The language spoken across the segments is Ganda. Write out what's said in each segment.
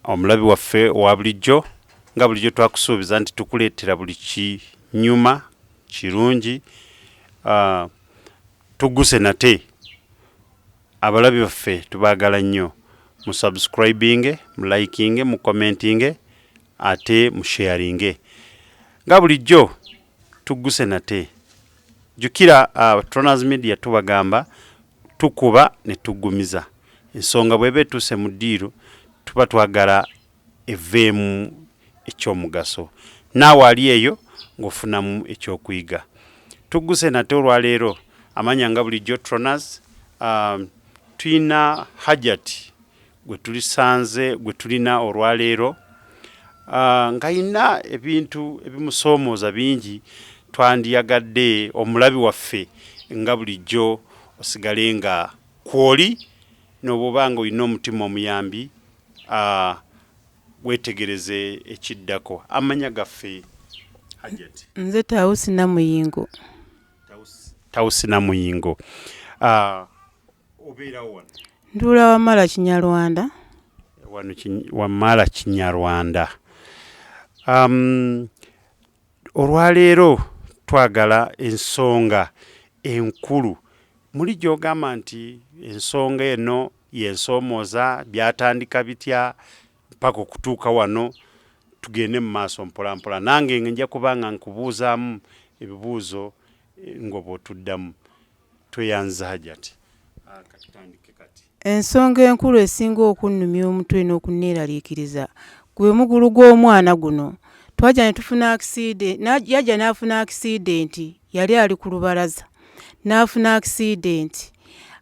Omulabi waffe owa bulijjo, nga bulijjo twakusuubiza nti tukuleetera buli kinyuma kirungi. Tugguse nate, abalabi baffe tubaagala nnyo. Mu subscribinge, mu likinge, mu commentinge, ate mu sharinge. Nga bulijjo tugguse nate. Jjukira Tronas Media tubagamba tukuba ne tuggumiza. Ensonga bw'eba etuuse mu ddiiru, tuba twagala eveemu ekyomugaso. Naawe ali eyo ng'ofunamu ekyokuyiga. Tugguse nate olwaleero, amanya nga bulijjo Tronas. Tulina Hajati gwe tulisanze, gwe tulina olwaleero, ng'alina ebintu ebimusoomooza bingi. Twandiyagadde omulabi waffe nga bulijjo osigale nga kwoli n'obwoba nga olina omutima omuyambi, weetegereze ekiddako. Amanya gaffe, Hajati? Nze Tawusi Namuyingo. Tawusi Namuyingo, obeerawo wano? Ntuula Wamala Kinyarwanda. Wano Wamala Kinyarwanda. Olwaleero twagala ensonga enkulu muli gy'ogamba nti ensonga eno y'ensoomooza, byatandika bitya mpaka okutuuka wano. Tugende mu maaso mpola mpola, nange nja kuba nga nkubuuzaamu ebibuuzo nga bw'otuddamu. Tweyanza, Hajati. Katutandike kati. Ensonga enkulu esinga okunnumya omutwe n'okunneeraliikiriza gwe mugulu gw'omwana guno. Twajja ne tufuna accident, yajja n'afuna accident, yali ali ku lubalaza n'afuna accident.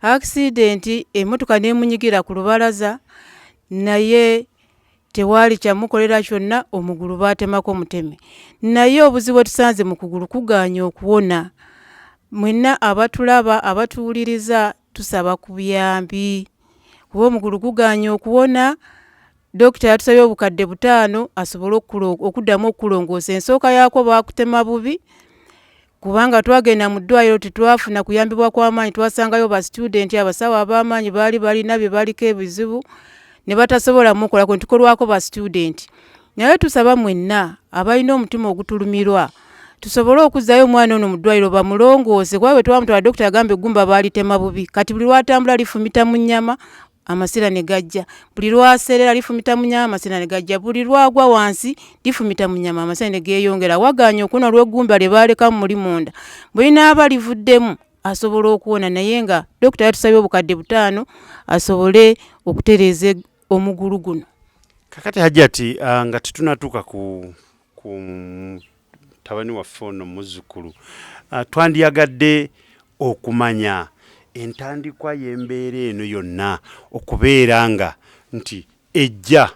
Accident, emmotoka n'emunyigira ku lubalaza, naye tewaali kyamukolera kyonna. Omugulu baatemako muteme, naye obuzibu bwe tusanze mu kugulu kugaanye okuwona. Mwenna abatulaba, abatuwuliriza, tusaba ku buyambi kuba omugulu gugaanye okuwona. Dokita yatusabye 5000 asobole okuddamu okukulongoosa. Ensooka yaakwo baakutema bubi, kubanga twagenda mu ddwaliro tetwafuna kuyambibwa kw'amaanyi. Twasangayo ba student, abasawo ab'amaanyi baali balina bye baliko ebizibu ne batasobola mukolako, ne tukolwako ba student. Naye tusaba mwenna abalina omutima ogutulumirwa tusobole okuzzaayo omwana ono mu ddwaliro bamulongoose, kuba bwe twamutwala, dokita yagamba eggumba baalitema bubi. Kati buli lwatambula lifumita mu nnyama, amasira ne gajja. Buli lwaserera lifumita mu nnyama, amasira ne gajja. Buli lwagwa wansi lifumita mu nnyama, amasira ne geeyongera. Wagaanye okuwona olw'eggumba lye baalekamu muli munda. Bwe linaaba livuddemu asobola okuwona, naye nga dokita yatusabye 5000 asobole okutereeza omugulu guno. Kakati Hajati, nga tetunatuuka ku mutabani waffe ono muzzukulu, twandiyagadde okumanya entandikwa y'embeera eno yonna okubeera nga nti ejja.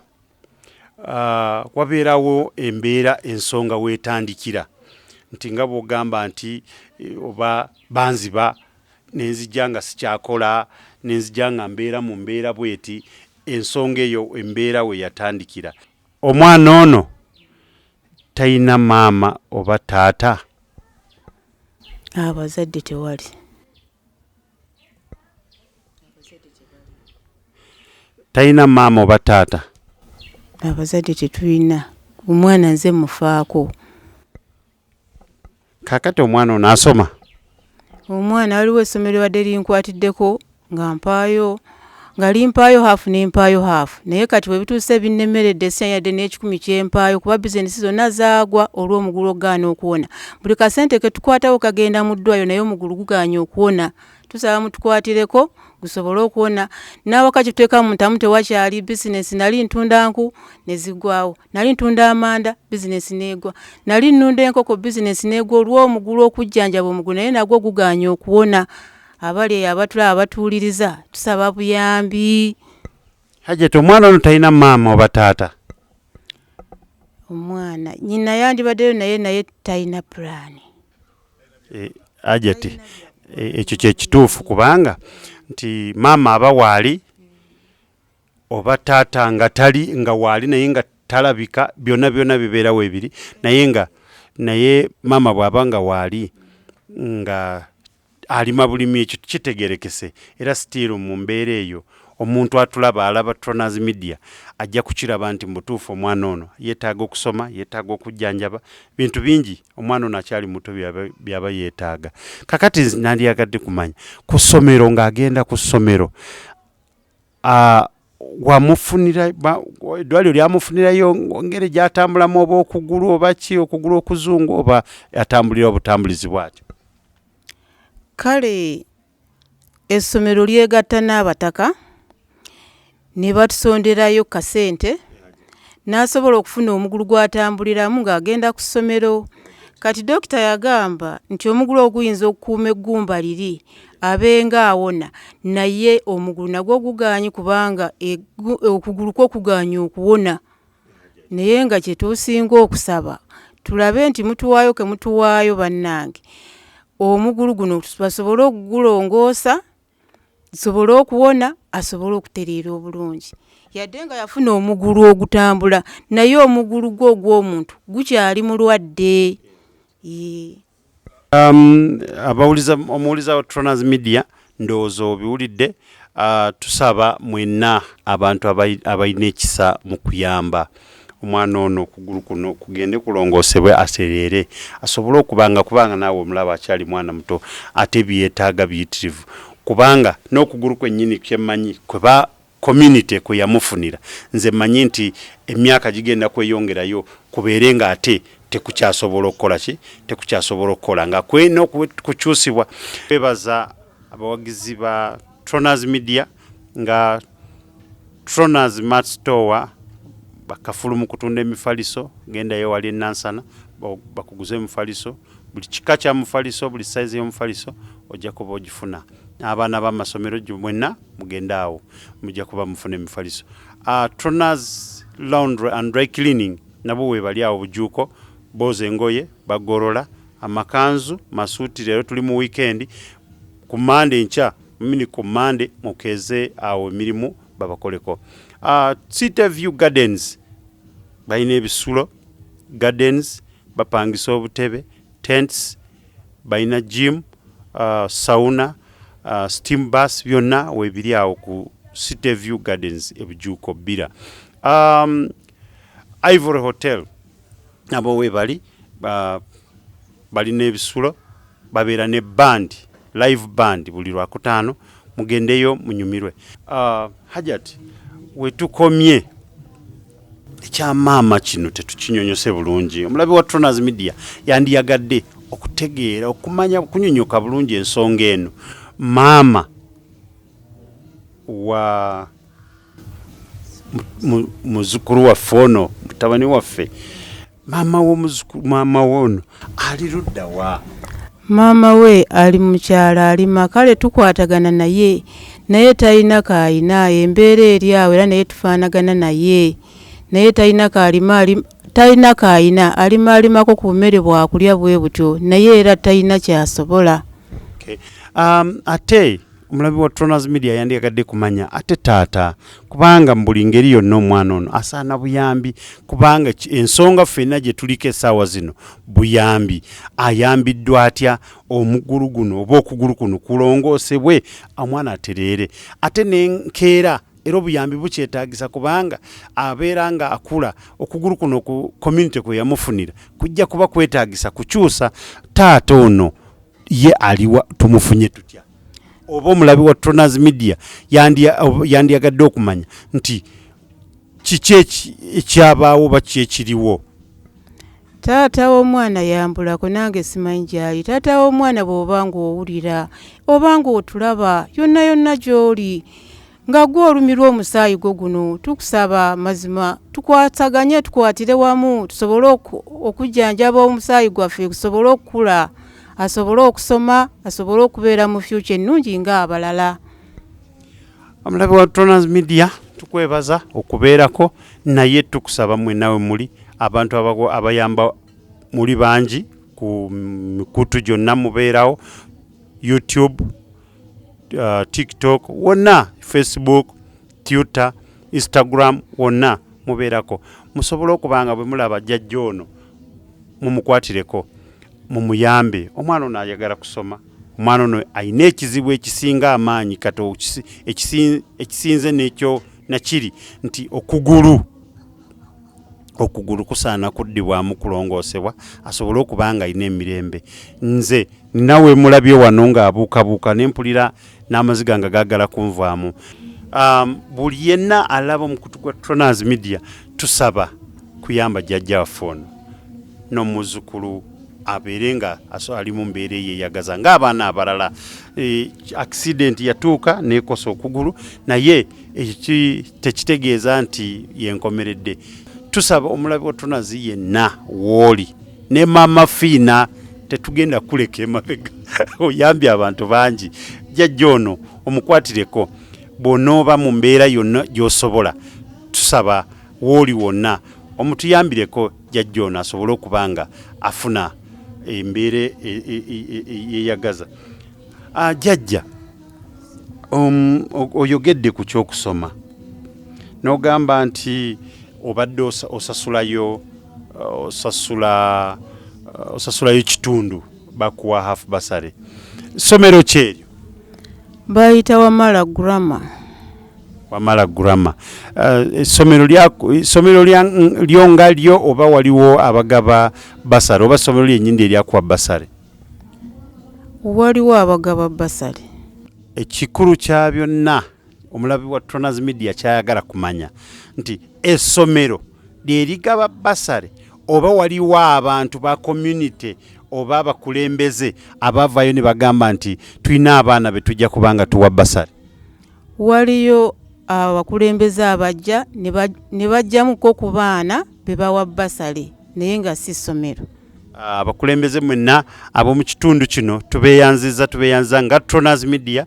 Wabeerawo embeera, ensonga weetandikira nti nga bw'ogamba nti oba banziba nenzija nga sikyakola, nenzija nga mbeera mu mbeera bweti. Ensonga eyo, embeera we yatandikira, omwana ono talina maama oba taata? Abazadde tewali. Talina maama oba taata? Abazadde tetulina. Omwana nze mufaako. Kaakati omwana ono asoma? Omwana waliwo essomero libadde linkwatiddeko nga mpaayo, nga limpaayo half, nempaayo half, naye kati bwe bituuse binnemeredde, siyina yadde n'ekikumi kyempaayo, kuba bizinesi zonna zaagwa olw'omugulu okugaana okuwona. Buli kasente ke tukwatawo kagenda mu ddwaliro, naye omugulu gugaanye okuwona. Tusaba mutukwatireko gusobole okuwona. N'awaka kituteeka mu ntamu, tewakyali bizinesi. Nali ntunda nku ne ziggwawo, nali ntunda amanda, bizinesi n'egwa, nali nnunda enkoko, bizinesi n'egwa olw'omugulu, okujjanjaba omugulu, naye nagwo gugaanye okuwona. Abali eyo abatulaba, abatuwuliriza, tusaba buyambi. Hajati, omwana ono talina maama oba taata? Omwana nnyina yandibaddeyo, naye talina pulaani. Hajati, ekyo kyekituufu, kubanga nti maama aba waali oba taata nga tali, nga waali naye nga talabika, byonna byonna bibeerawo ebiri, naye nga naye maama bw'aba nga waali nga Alima bulimi, ekyo kitegerekese. Era still mu mbeera eyo, omuntu atulaba alaba Tronas Media ajja kukiraba nti mubutuufu omwana ono yeetaaga okusoma, yeetaaga okujjanjaba, bintu bingi omwana ono akyali muto byaba yeetaaga. Kakati nandyagadde kumanya ku ssomero, ng'agenda ku ssomero, wamufunira eddwaliro lyamufunirayo ngeri gyatambulamu, oba okugulu oba ki, okugulu okuzungu, oba atambulira obutambulizi bwatyo? Kale essomero lyegatta n'abataka ne batusonderayo kasente n'asobola okufuna omugulu gw'atambuliramu ng'agenda ku ssomero. Kati dokita yagamba nti omugulu oguyinza okukuuma eggumba liri abenga awona, naye omugulu nagwo gugaanyi kubanga okugulu kwo kugaanyi okuwona. Naye nga kye tusinga okusaba tulabe nti mutuwaayo ke mutuwaayo bannange, omugulu guno basobole okugulongoosa sobole okuwona, asobole okutereera obulungi. Yadde nga yafuna omugulu ogutambula, naye omugulu gwo ogw'omuntu gukyali mulwadde. Abawuliza, omuwuliza wa Tronas Media, ndowooza obiwulidde. Tusaba mwenna abantu abalina ekisa mu kuyamba omwana ono, okugulu kuno kugende kulongoosebwe, atereere, asobole okubanga, kubanga naawe omulaba akyali mwana muto ate byetaaga biyitirivu, kubanga n'okugulu kwennyini kyemmanyi kweba community kwe yamufunira, nze mmanyi nti emyaka gigenda kweyongerayo kubeere nga ate tekukyasobola okukola ki, tekukyasobola okukola nga kwena okukyusibwa. Twebaza abawagizi ba Tronas Media nga Tronas Mat Store, bakafulu mu kutunda emifaliso. Gendayo wali enansana bakuguze emifaliso, buli kika kya mufaliso, buli size y'omufaliso ojja kuba ogifuna. N'abaana b'amasomero mwenna mugende awo, mujja kuba mufuna emifaliso. Tronas Laundry and Dry Cleaning nabo webali awo Bujuuko, booza engoye, bagolola amakanzu, masuuti. Leero tuli mu weekend, ku Mande enkya mini ku Mande mukeeze awo emirimu babakoleko. City View Gardens balina ebisulo, gardens, bapangisa obutebe, tents, balina gym, sauna, steam bus, byonna weebiri awo ku City View Gardens ebujuuko Bbira. Ivory Hotel nabo weebali, balina ebisulo, babeera ne band, live band buli Lwakutaano, mugendeyo munyumirwe. Hajat, wetukomye ekyamaama kino tetukinyonyose bulungi. Omulabi wa Tronas Media yandiyagadde okutegeera, okumanya, okunyonyoka bulungi ensonga eno. Maama wa muzukulu waffe ono, mutabani waffe, maama w'omuzukulu, maama we ono ali ludda wa? Maama we ali mukyalo alima. Kale tukwatagana naye, naye talina kaayina, embeera eri awo, era naye tufaanagana naye, naye talina kaalima, talina kaayina, alima alimako ku bumere bwakulya bwe butyo, naye era talina kyasobola. Okay. Ate omulabi wa Tronas Media yandiyagadde kumanya ate taata, kubanga mu buli ngeri yonna omwana ono asaana buyambi, kubanga ensonga ffenna gye tuliko essaawa zino buyambi. Ayambiddwa atya? Omugulu guno oba okugulu kuno kulongoosebwe, omwana atereere. Ate nenkeera era obuyambi bukyetaagisa, kubanga abeera nga akula, okugulu kuno ku community kwe yamufunira kujja kuba kwetaagisa kukyusa. Taata ono ye aliwa? Tumufunye tutya? Oba omulabi wa Tronas Media yandiyagadde okumanya nti kiki ekyabaawo oba ki ekiriwo. Taata w'omwana yambulako, nange simanyi gy'ali. Taata w'omwana, bw'oba ng'owulira oba ng'otulaba yonna yonna gy'oli, nga gwe olumirwa omusaayi gwo guno, tukusaba mazima tukwataganye, tukwatire wamu tusobole okujjanjaba omusaayi gwaffe, gusobole okukula, asobole okusoma, asobole okubeera mu future ennungi ng'abalala. Omulabi wa Tronas Media, tukwebaza okubeerako, naye tukusaba mwenna we muli abantu abayamba, muli bangi ku mikutu gyonna mubeerawo, YouTube, TikTok, wonna, Facebook, Twitter, Instagram, wonna mubeerako, musobole okuba nga bwe mulaba jjajja ono mumukwatireko, mumuyambe. Omwana ono ayagala kusoma. Omwana ono alina ekizibu ekisinga amaanyi kati ekisinze n'ekyo nakiri nti okugulu okugulu kusaana kuddibwamu kulongoosebwa asobole okuba nga alina emirembe. Nze nina wemulabye wano ng'abuukabuuka ne mpulira n'amaziga nga gaagala kunvaamu. Buli yenna alaba omukutu gwa Tronaz Media tusaba kuyamba jjajja waffe ono n'omuzzukulu abeere nga ali mu mbeera eyeyagaza ng'abaana abalala. Accident yatuuka neekosa okugulu, naye ekyo tekitegeeza nti yenkomeredde. Tusaba omulabi wa Tronaz yenna wooli ne Maama Fiina, tetugenda kuleka emabega, oyambye abantu bangi. Jjajja ono omukwatireko bw'onooba mu mbeera yonna gy'osobola. Tusaba wooli wonna omutuyambireko jjajja ono asobole okuba nga afuna embeera eyeyagaza. Jjajja, oyogedde ku kyokusoma n'ogamba nti obadde osasulayo osasulayo kitundu, bakuwa half bursary. Ssomero ki eryo? Bayita Wamala Grammar. Wamala Grammar. Essomero lyo nga lyo oba waliwo abagaba bursary, oba ssomero lyennyini eryakuwa bursary? Waliwo abagaba bursary. Ekikulu kya byonna omulabi wa Tronaz Media kyayagala kumanya nti essomero lyerigaba bursary oba waliwo abantu ba community oba abakulembeze abavaayo ne bagamba nti tulina abaana be tujja kubanga tuwa bursary? Waliyo abakulembeze abajja ne bajjamuko ku baana be bawa bursary, naye nga si ssomero. Abakulembeze mwenna ab'omu kitundu kino tubeeyanziza, tubeeyanziza nga Tronaz Media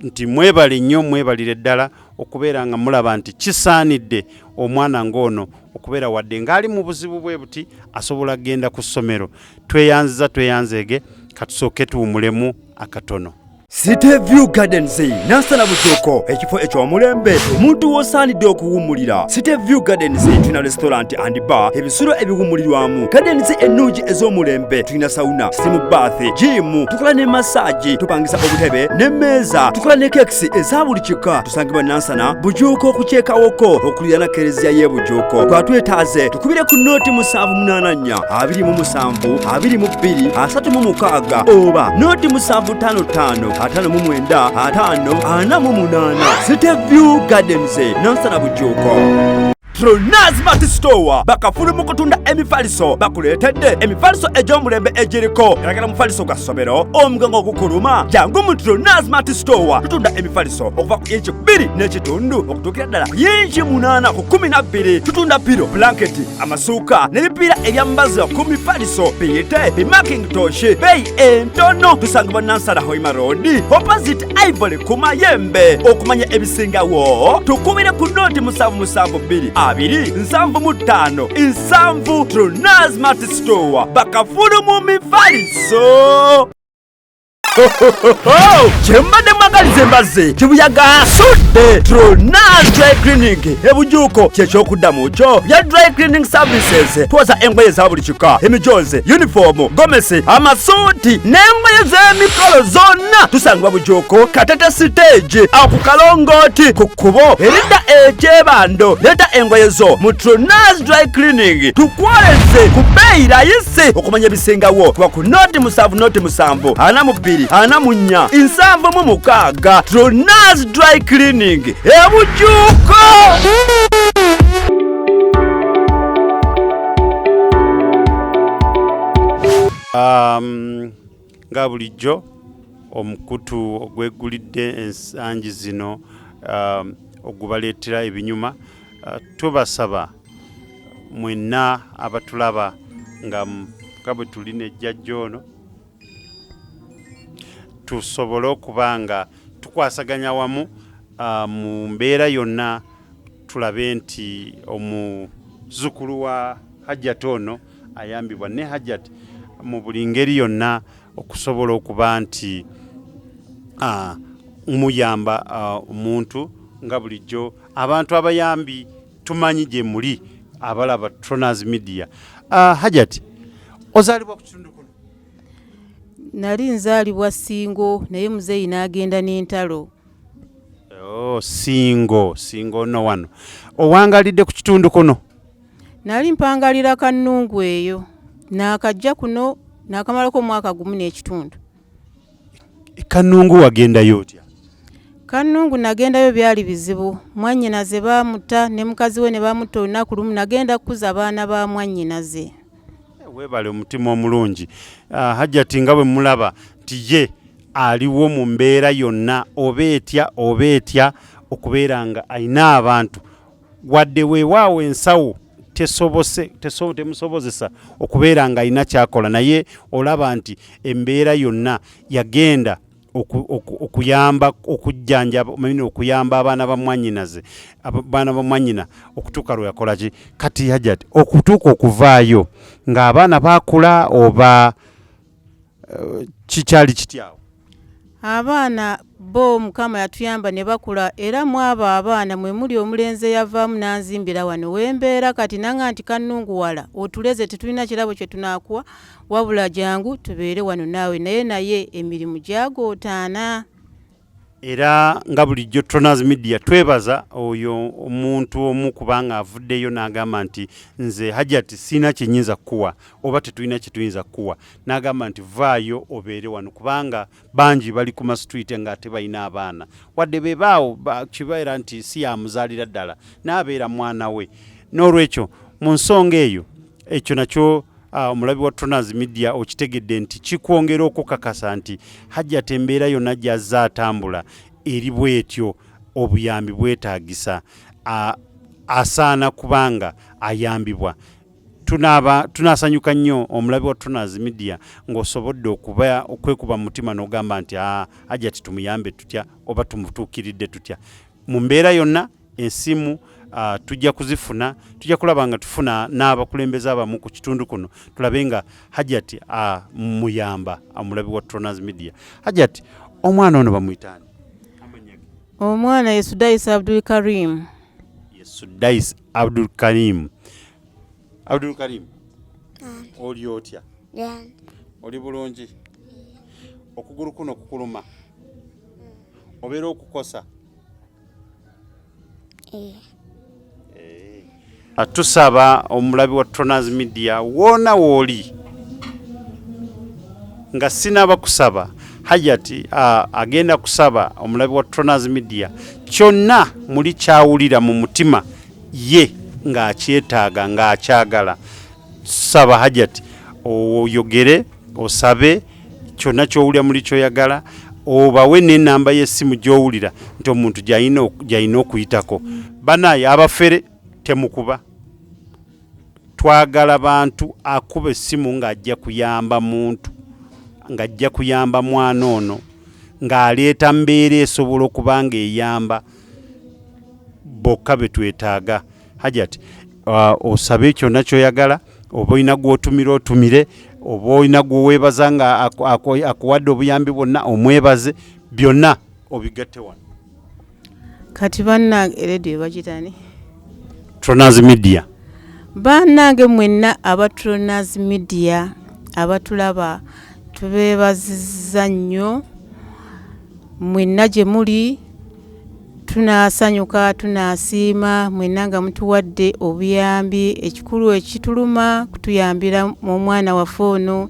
nti mwebale nnyo, mwebalire ddala okubeera nga mulaba nti kisaanidde omwana ng'ono okubeera wadde ng'ali mu buzibu bwe buti asobola kugenda ku ssomero. Tweyanziza, tweyanzeege, katusooke tuwumulemu akatono. City View Gardens Nansana Bujuuko, ekifo eky'omulembe omuntu w'osaanidde okuwummulira. City View Gardens tulina restaurant and bar, ebisulo ebiwummulirwamu, gardens ennungi ez'omulembe, tulina sauna, steam bath, gym, tukola ne massage, tupangisa obutebe n'emmeeza, tukola ne cakes eza buli kika. Tusangibwa Nansana Bujuuko ku kyekawoko okuliraana kereziya y'e Bujuuko. Twatwetaaze tukubire ku nooti 784 27 22 36 oba nooti 755 59 50 48. City View Gardens Nansana Bujuuko. Tronaz Mart Store bakafulu mu kutunda emifaliso, bakuleetedde emifaliso egy'omulembe egiriko galagala mufaliso gwa ssomero, omugongo ogukuluma, jangu mu Tronaz Mart Store. Tutunda emifaliso okuva ku inci 2.5 okutuukira ddala ku yinci 8 ku 12. Tutunda pillow, blanketi, amasuuka n'ebipiira ebyambazibwa ku mifaliso, biyite bimakintosh, beeyi entono. Tusangibwa Nansana Hoima Road opposite Ivory ku Mayembe. Okumanya ebisingawo tukubire ku nooti 772 275 7. Tronaz Mart Store bakafulu mu mifaliso. Kyembadde mwagaliza embazzi kibuyaga asudde. Tronaz Dry Cleaning ebujuuko kyekyokuddamu kyo bya dry cleaning services. Twoza engoye za buli kika, emijoozi, uniform, gomesi, amasuuti n'engoye z'emikolo zonna. Tusangibwa Bujuuko Katete stage awo ku kalongooti ku kkubo eridda ekyebando. Leeta engoye zo mu Tronaz Dry Cleaning tukwoleze ku bbeeyi rayisi. Okumanya ebisingawo kuba ku nooti 7 nooti 7 42 44 76. Tronaz Dry Cleaning ebujuuko. Nga bulijjo omukutu ogwegulidde ensangi zino ogubaleetera ebinyuma, tubasaba mwenna abatulaba nga bwe tuli ne jjajja ono tusobole okuba nga tukwasaganya wamu mu mbeera yonna, tulabe nti omuzukulu wa Hajjat ono ayambibwa ne Hajjat mu buli ngeri yonna okusobola okuba nti muyamba omuntu. Nga bulijjo abantu abayambi tumanyi gye muli abalaba Tronaz Media. Hajjat, ozaalibwa ku kitundu kuno? Nali nzaalibwa Ssingo naye muzeeyi n'agenda n'entalo. Oh, Ssingo, Ssingo no wano. Owangalidde ku kitundu kuno? Nali mpangalira Kannungu eyo. Naakajja kuno naakamalako omwaka gumu n'ekitundu. E Kannungu wagendayo otya? Kannungu nagendayo byali bizibu. Mwannyinaze baamutta ne mukazi we ne bamutta olunaku lumu. Nagenda kukuza baana ba mwannyinaze. Weebale omutima omulungi. Hajjati nga bwe mulaba nti ye aliwo mu mbeera yonna oba etya oba etya okubeera nga alina abantu wadde weewaawo ensawo tesobose temusobozesa okubeera nga alina kyakola naye olaba nti embeera yonna yagenda okuyamba okujjanjaba okuyamba abaana ba mwannyinaze abaana ba mwannyina okutuuka lwe yakola ki kati Hajjati okutuuka okuvaayo ng'abaana baakula oba kikyali kityawo? Abaana bo Mukama yatuyamba ne bakula era mu abo abaana mwe muli omulenzi eyavaamu n'anzimbira wano we mbeera kati nanga nti kannunguwala otuleze tetulina kirabo kye tunaakuwa wabula jangu tubeere wano naawe naye naye emirimu gyagootaana. Era nga bulijjo Tronaz Media twebaza oyo omuntu omu kubanga avuddeyo n'agamba nti nze Hajjati sirina kye nnyinza kukuwa oba tetulina kye tuyinza kukuwa, n'agamba nti vaayo obeere wano kubanga bangi bali ku masitwite nga ate balina abaana wadde be baawo kibeera nti si yamuzaalira ddala n'abeera mwana we. N'olwekyo mu nsonga eyo ekyo nakyo omulabi wa Tronaz Media okitegedde nti kikwongera okukakasa nti Hajjati embeera yonna gy'azze atambula eri bw'etyo, obuyambi bwetaagisa, asaana kubanga ayambibwa. Tunaasanyuka nnyo omulabi wa Tronaz Media ng'osobodde okuba okwekuba mu mutima n'ogamba nti Hajjati tumuyambe tutya oba tumutuukiridde tutya mu mbeera yonna. Ensimu tujja kuzifuna, tujja kulaba nga tufuna n'abakulembeze abamu ku kitundu kuno tulabe nga Hajjati muyamba omulabi wa Tronaz Media. Hajjati omwana ono bamuyita ani? Omwana ye Sudais Abdul Karim. Ye Sudais Abdul Karim. Abdul Karim, oli otya? Oli bulungi? Okugulu kuno kukuluma? Obeera okukosa? Tusaba omulabi wa Tronaz Media wona wooli nga sinaba kusaba Hajjati agenda kusaba omulabi wa Tronaz Media kyonna muli kyawulira mu mutima ye ng'akyetaaga ng'akyagala. Saba Hajjati oyogere osabe kyonna ky'owulira muli ky'oyagala, obawe n'ennamba y'essimu gy'owulira nti omuntu gy'alina okuyitako. Banaye abafere temukuba, twagala bantu akuba essimu ng'ajja kuyamba muntu, ng'ajja kuyamba mwana ono, ng'aleeta mbeera esobola okuba ng'eyamba bokka be twetaaga. Hajjati osabe kyonna ky'oyagala, oba olina gw'otumira otumire, oba olina gw'oweebaza nga akuwadde obuyambi bwonna omwebaze, byonna obigatte wano. Kati bannange radio bagitani? Tronaz Media. Bannange mwenna aba Tronaz Media abatulaba tubeebazizza nnyo mwenna gye muli, tunaasanyuka tunaasiima mwenna nga mutuwadde obuyambi. Ekikulu ekituluma kutuyambira omwana waffe ono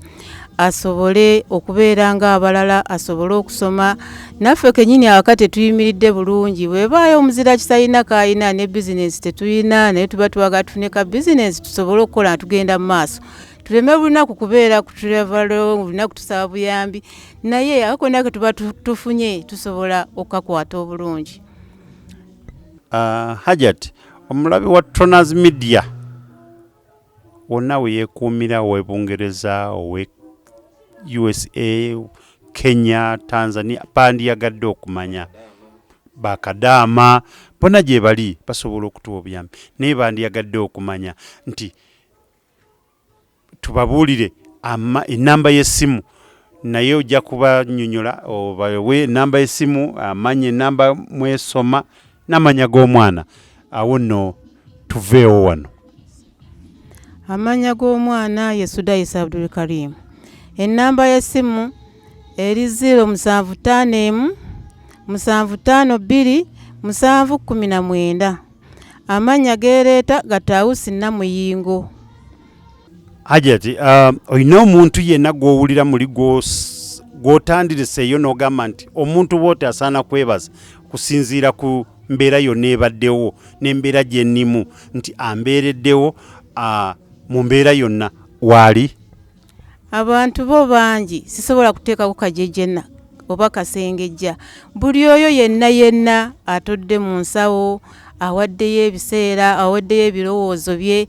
asobole okubeera ng'abalala, asobole okusoma. Naffe kennyini awaka tetuyimiridde bulungi, bwebaayo omuzira kisalina k'alina ne bizinensi tetulina, naye tuba twagala tufune ka bizinensi tusobole okukola nga tugenda mu maaso, tuleme lunaku kubeera ku travel, lunaku tusaba buyambi, naye ako konna ke tuba tufunye tusobola okukakwata obulungi. Hajjati omulabi wa Tronaz Media wonna we yeekuumira, ow'e Bungereza, ow'e USA, Kenya, Tanzania, bandiyagadde okumanya bakadaama bonna gye bali basobola okutuwa obuyambi, naye bandiyagadde okumanya nti tubabuulire ennamba y'essimu, naye ojja kubannyonnyola obawe ennamba y'essimu, amannya, ennamba mwesoma n'amannya g'omwana. Awo nno tuveewo wano. Amannya g'omwana ye Sudais Abdul Karim. Ennamba y'essimu Eri 0751 752 719. Amannya geereeta ga Tawusi Namuyingo. Hajati, olina omuntu yenna gw'owulira muli gw'otandireseeyo n'ogamba nti omuntu bw'oti asaana kwebaza kusinziira ku mbeera yonna ebaddewo n'embeera gye nnimu nti ambeereddewo mu mbeera yonna waali? Abantu bo bangi sisobola kuteekako kajejena oba kasengejja. Buli oyo yenna yenna atodde mu nsawo, awaddeyo ebiseera, awaddeyo ebirowoozo bye,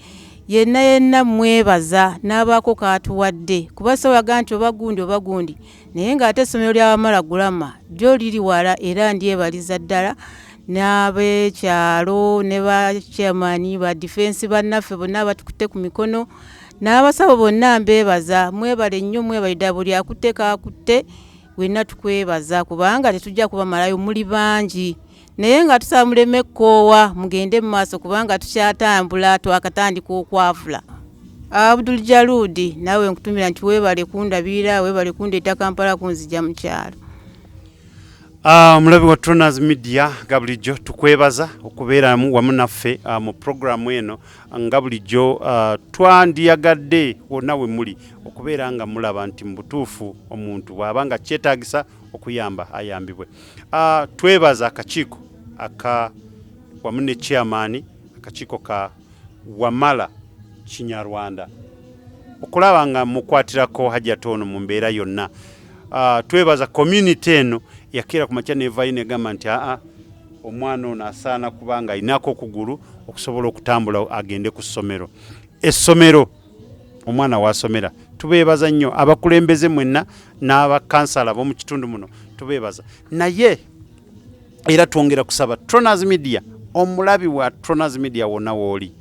yenna yenna mmwebaza n'abaako k'atuwadde kuba sisobola kugamba nti oba gundi oba gundi naye ng'ate essomero lya Wamala Gulama lyo liri wala era ndyebaliza ddala n'abekyalo ne ba chairman ba defense bannaffe bonna abatukutte ku mikono n'abasawo bonna mbeebaza mwebale nnyo mwebale ddala buli akutte k'akutte wenna tukwebaza kubanga tetujja kubamalayo muli bangi naye nga tusaba muleme kkoowa mugende mu maaso kubanga tukyatambula twakatandika okwavula. Abdul Jaludi naawe nkutumira nti weebale kundabirira weebale kundeeta Kampala kunzija mu kyalo. Omulabi wa Tronas Media nga bulijjo tukwebaza okubeeramu wamu naffe mu pulogulaamu eno nga bulijjo twandiyagadde wonna we muli okubeera nga mulaba nti mu butuufu omuntu bw'aba nga kyetaagisa okuyamba ayambibwe. Twebaza akakiiko aka wamu ne chairman akakiiko ka Wamala Kinyarwanda okulaba nga mukwatirako Hajjat ono mu mbeera yonna. Twebaza community eno yakeera ku makya nevayo negamba nti aa omwana ono asaana kuba nga alinako okugulu okusobola okutambula agende ku ssomero. Essomero omwana w'asomera tubeebaza nnyo abakulembeze mwenna n'abakansala ab'omu kitundu muno tubeebaza, naye era twongera kusaba Tronas Media, omulabi wa Tronas Media wonna wooli,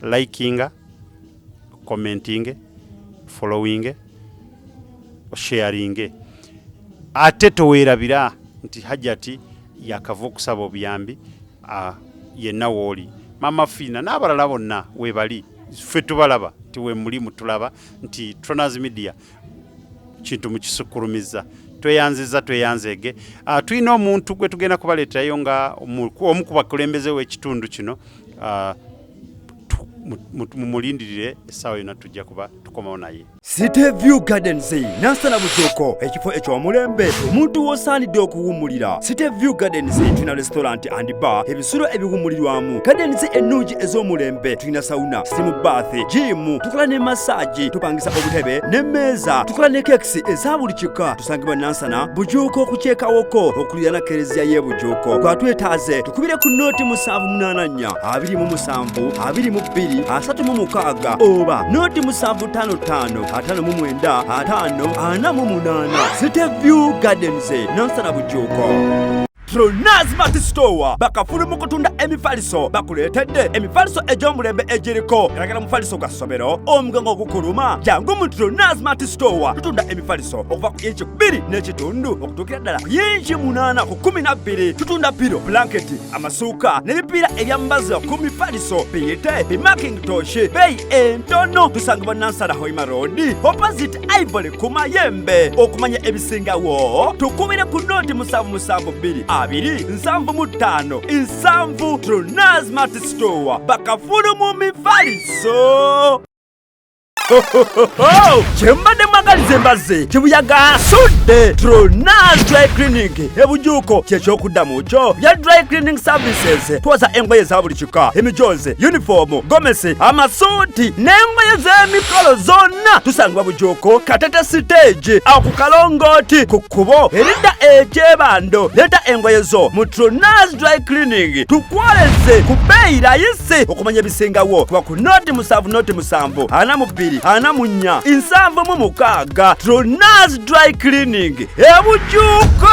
likinga, commenting, following, sharing, ate toweerabira nti Hajjati yakava okusaba obuyambi yenna wooli, Mama Fiina n'abalala bonna weebali, ffe tubalaba nti wemuli mutulaba nti Tronas Media kintu mukisukkulumizza. Tweyanziza tweyanzeege. Tulina omuntu gwe tugenda kubaleeterayo nga omu ku bakulembeze w'ekitundu kino, mumulindirire essaawa yonna tujja kuba tukomawo naye. City View Gardens Nansana Bujuuko, ekifo eky'omulembe omuntu w'osaanidde okuwummulira. City View Gardens tulina restaurant and bar, ebisulo ebiwummulirwamu, gardens ennungi ez'omulembe, tulina sauna, steam bath, gym, tukola ne massage, tupangisa obutebe n'emmeeza, tukola ne cakes eza buli kika. Tusangibwa Nansana Bujuuko ku kyekawoko okuliraana kereziya y'e Bujuuko. Gwatwetaaze tukubire ku nooti 784 27 22 36 oba nooti 755 59 50 48. City View Gardens Nansana Bujuuko. Tronas Mart Store bakafulu mu kutunda emifaliso, bakuleetedde emifaliso egy'omulembe egiriko galagala mufaliso gwa ssomero, omugongo ogukuluma. Jangu mu Tronas Mart Store, tutunda emifaliso okuva ku inci 2 n'ekitundu okutuukira ddala ku yinci 8 ku 12. Tutunda piro, blanketi, amasuuka n'ebipiira ebyambazibwa ku mifaliso, biyite bimakintosh, beeyi entono. Tusangibwa Nansana Hoima Road opposite Ivory ku Mayembe. Okumanya ebisingawo tukubire ku nooti 772 2 75 7. Tronas Mart Store bakafulu mu mifaliso. Kyembadde mwagaliza embazzi kibuyaga asudde. Tronas Dry Cleaning ebujuuko kyekyokuddamu kyo bya dry cleaning services. Twoza engoye za buli kika, emijoozi, yunifoomu, gomesi, amasuuti n'engoye z'emikolo zonna. Tusangibwa Bujuuko Katete stage awo ku kalongooti ku kkubo eridda ekyebando. Leeta engoye zo mu Tronas Dry Cleaning tukwoleze ku bbeeyi rayisi. Okumanya ebisingawo kuba ku nooti 7 nooti 7 42 44 76. Tronas Dry Cleaning ebujuuko.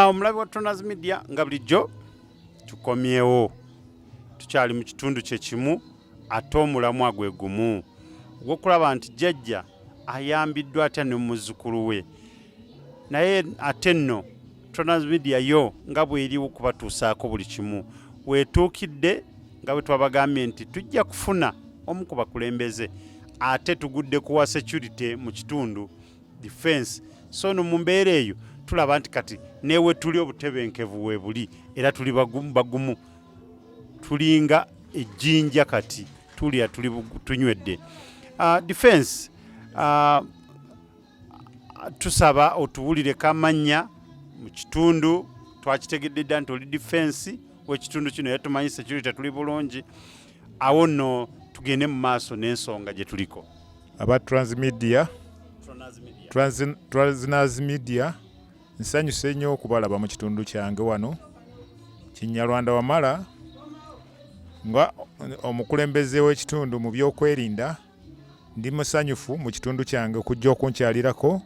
Omulabi wa Tronas Media nga bulijjo tukomyewo, tukyali mu kitundu kye kimu ate omulamwa gwe gumu ogw'okulaba nti jjajja ayambiddwa atya ne muzzukulu we. Naye ate nno Tronas Media yo nga bw'eriwo kubatuusaako buli kimu weetuukidde Nga bwe twabagambye nti tujja kufuna omu ku bakulembeze, ate tugudde kuwa security mu kitundu defense. So no mu mbeera eyo tulaba nti kati newe tuli obutebenkevu weebuli, era tuli bagumu bagumu, tulinga ejjinja kati tulya tuli tunywedde. Defense, tusaba otuwulireko amannya mu kitundu. Twakitegedde dda nti oli defense w'ekitundu kino, era tumanyi security tuli bulungi. Awo nno tugende mu maaso n'ensonga gye tuliko. Aba Transmedia, Transnaz Media, nsanyuse nnyo okubalaba mu kitundu kyange wano Kinyarwanda Wamala. Nga omukulembeze w'ekitundu mu byokwerinda, ndi musanyufu mu kitundu kyange okujja okunkyalirako,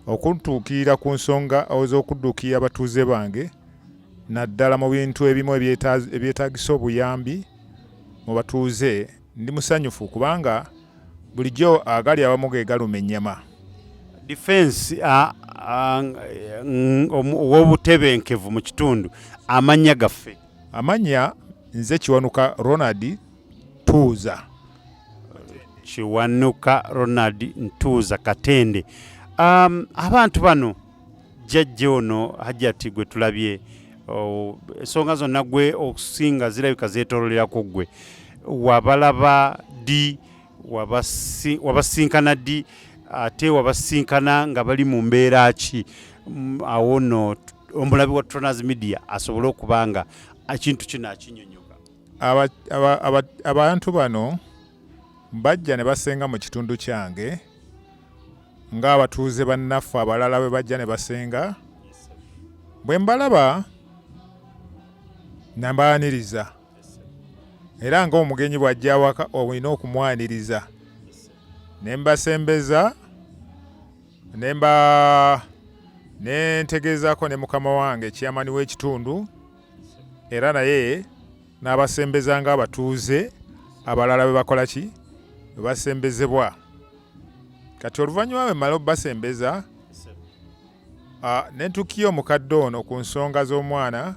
okuntuukirira ku nsonga ez'okudduukirira abatuuze bange, naddala mu bintu ebimu ebyetaagisa obuyambi mu batuuze. Ndi musanyufu kubanga bulijjo agali awamu ge galuma ennyama. Defense ow'obutebenkevu mu kitundu, amannya gaffe? Amannya nze Kiwanuka Ronald Tuuza. Kiwanuka Ronald Ntuuza Katende. Abantu bano, jjajja ono Hajjati gwe tulabye, ensonga zonna gwe okusinga zirabika zeetoololerako ggwe. Wabalaba ddi? Wabasinkana ddi? Ate wabasinkana nga bali mu mbeera ki? Awo nno omulabi wa Tronas Media asobole okuba nga ekintu kino akinyonyoka. Abantu bano bajja ne basenga mu kitundu kyange ng'abatuuze bannaffe abalala bwe bajja ne basenga. Bwe mbalaba nambaaniriza, era ng'omugenyi bw'ajja awaka olina okumwaniriza, ne mbasembeza, ne mba ne ntegeezaako ne mukama wange chairman w'ekitundu, era naye n'abasembeza ng'abatuuze abalala bwe bakola ki, bwe basembezebwa. Kati oluvannyuma bwe mmala obbasembeza, ne ntuukirira omukadde ono ku nsonga z'omwana,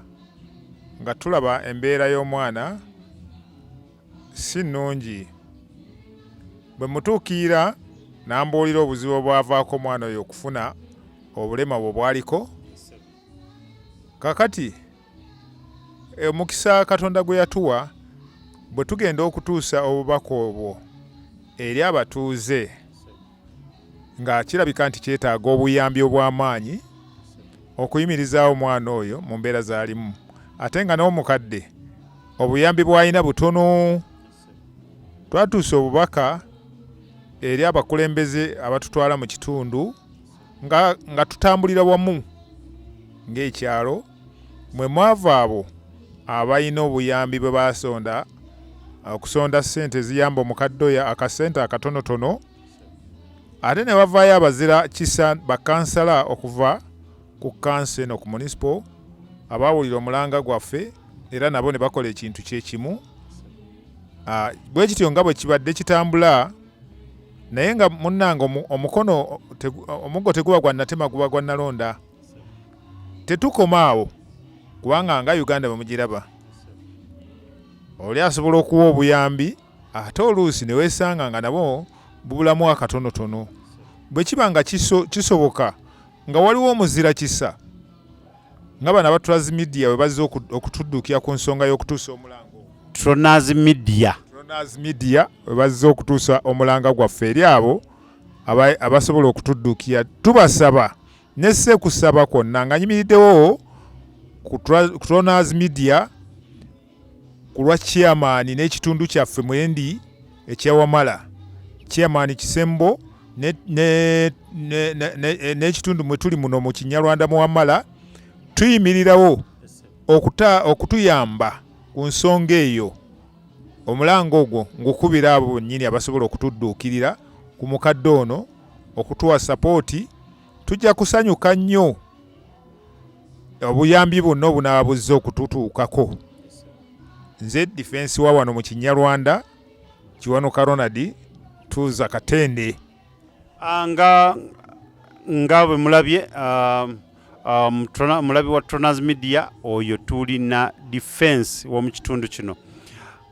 nga tulaba embeera y'omwana si nnungi. Bwe mutuukirira n'ambuulira obuzibu obwavaako omwana oyo okufuna obulema bwe bwaliko. Kaakati omukisa Katonda gwe yatuwa, bwe tugenda okutuusa obubaka obwo eri abatuuze, nga kirabika nti kyetaaga obuyambi obw'amaanyi okuyimirizaawo omwana oyo mu mbeera z'alimu, ate nga n'omukadde obuyambi bw'alina butono. Twatuusa obubaka eri abakulembeze abatutwala mu kitundu nga tutambulira wamu ng'ekyalo, mwe mwava abo abalina obuyambi bwe basonda, okusonda ssente eziyamba omukadde oyo akasente akatonotono, ate ne bavaayo abazira kisa bakansala okuva ku kanso eno ku municipal abaawulira omulanga gwaffe, era nabo ne bakola ekintu kyekimu. Bwe kityo nga bwe kibadde kitambula, naye nga munnange omukono omuggo teguba gwa natema, guba gwa nalonda. Tetukoma awo, kubanga nga Uganda bwe mugiraba, oli asobola okuwa obuyambi ate oluusi ne weesanga nga nabo bubulamu akatonotono. Bwe kiba nga kisoboka nga waliwo omuzira kisa nga bano aba Trans Media bwe bazze okutuddukira ku nsonga y'okutuusa omulanga ogwo. Tronas Media. Tronas Media bwe bazze okutuusa omulanga gwaffe eri abo abasobola okutuddukira, tubasaba nesse kusaba kwonna nga nyimiriddewo ku Tronas Media ku lwa chairman n'ekitundu kyaffe mwendi ekyawamala, chairman Kisembo n'ekitundu mwe tuli muno mu Kinyarwanda Muwamala, tuyimirirawo okutuyamba ku nsonga eyo. Omulanga ogwo ngukubira abo bonnyini abasobola okutudduukirira ku mukadde ono okutuwa sapooti. Tujja kusanyuka nnyo obuyambi bwonna obunaaba buzze okututuukako. Nze difensi wa wano mu Kinyarwanda, Kiwanuka Ronald Tuuza Katende. Nga bwe mulabye, mulabi wa Tronas Media oyo, tulina defense w'omu kitundu kino.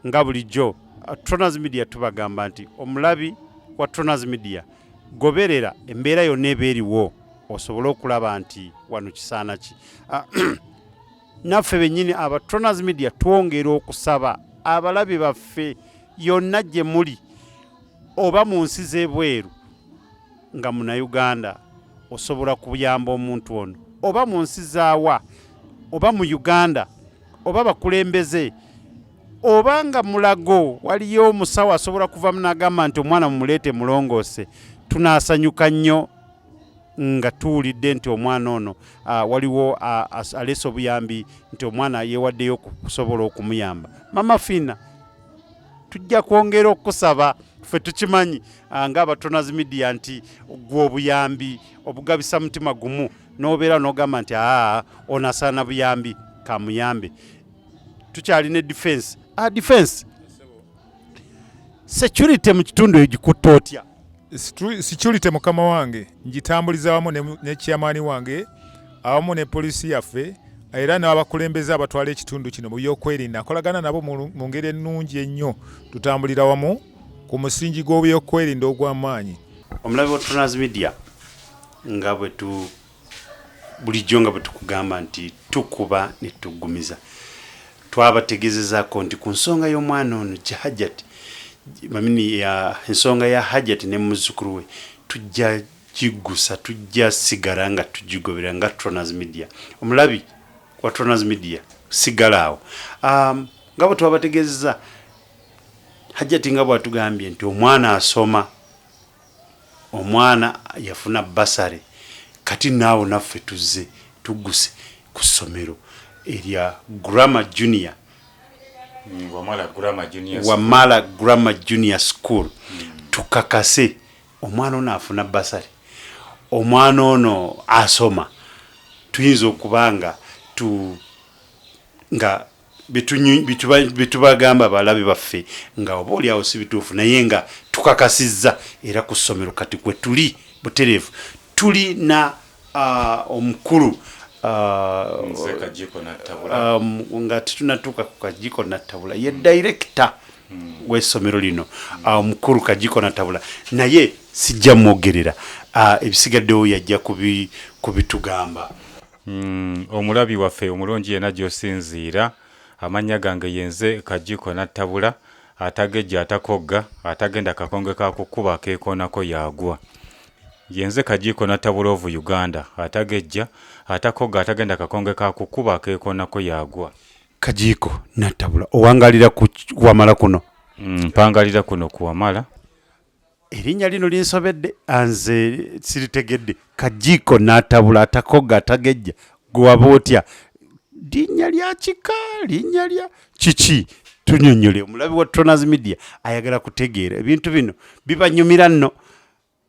Nga bulijjo Tronas Media tubagamba nti omulabi wa Tronas Media goberera embeera yonna eba eriwo osobole okulaba nti wano kisaana ki. Naffe bennyini aba Tronas Media twongera okusaba abalabi baffe yonna gye muli oba mu nsi z'ebweru nga Munnayuganda osobola kuyamba omuntu ono, oba mu nsi zaawa, oba mu Uganda, oba bakulembeze, oba nga Mulago waliyo omusawo asobola kuvamu n'agamba nti omwana mumuleete mulongoose, tunaasanyuka nnyo nga tuwulidde nti omwana ono waliwo aleese obuyambi nti omwana yeewaddeyo okusobola okumuyamba. Mama Fina, tujja kwongera okusaba, ffe tukimanyi ng'aba Tronas Media nti gwe obuyambi obugabisa mutima gumu, n'obeera n'ogamba nti aa ono asaana buyambi, kamuyambe. Tukyalina defense. Defense security mu kitundu egikutte otya? Security mukama wange ngitambuliza wamu ne chairman wange awamu ne polisi yaffe era n'abakulembeze abatwala ekitundu kino mu byokwerinda. Nkolagana nabo mu ngeri ennungi ennyo, tutambulira wamu ku musingi gw'ebyokwerinda ogw'amaanyi. Omulabi wa Tronas Media, nga bwe tu bulijjo nga bwe tukugamba nti tukuba ne tuggumiza, twabategeezezaako nti ku nsonga y'omwana ono Hajjati, mamini ya ensonga ya Hajjati ne muzzukulu we tujja giggusa, tujja sigala nga tugigobera nga Tronas Media. Omulabi wa Tronas Media sigala awo. Nga bwe twabategeezeza, Hajjati nga bw'atugambye nti omwana asoma, omwana yafuna bursary, kati naawo naffe tuzze tugguse ku ssomero erya Grammar Junior Wamala Grammar Junior School. Wamala Grammar Junior School. Tukakase omwana ono afuna bursary, omwana ono asoma. Tuyinza okuba nga tu nga bitubagamba abalabi baffe nga oba oliawo si bituufu, naye nga tukakasizza era ku ssomero kati kwe tuli butereevu. Tuli na omukulu Nze Kajiiko Nattabula. Nga tetunatuuka ku Kajiiko Nattabula, ye director w'essomero lino, omukulu Kajiiko Nattabula, naye sijja mwogerera, ebisigaddewo yajja kubitugamba. Omulabi waffe omulungi yenna gy'osinziira, amannya gange yenze Kajiiko Nattabula, atagejja atakogga, atagenda kakonge ka kukuba akeekoonako yaagwa. Yenze Kajiiko Nattabula of Uganda, atagejja atakogga, atagenda kakonge ka kukuba akeekoonako yaagwa. Kajiiko Nattabula, owangalira ku Wamala kuno? Mpangalira kuno ku Wamala. Erinnya lino linsobedde, nze siritegedde. Kajiiko Nattabula, atakogga atagejja, gwe waba otya? Linnya lya kika, linnya lya kiki? Tunyonnyole, omulabi wa Tronas Media ayagala kutegeera ebintu bino bibanyumira nno,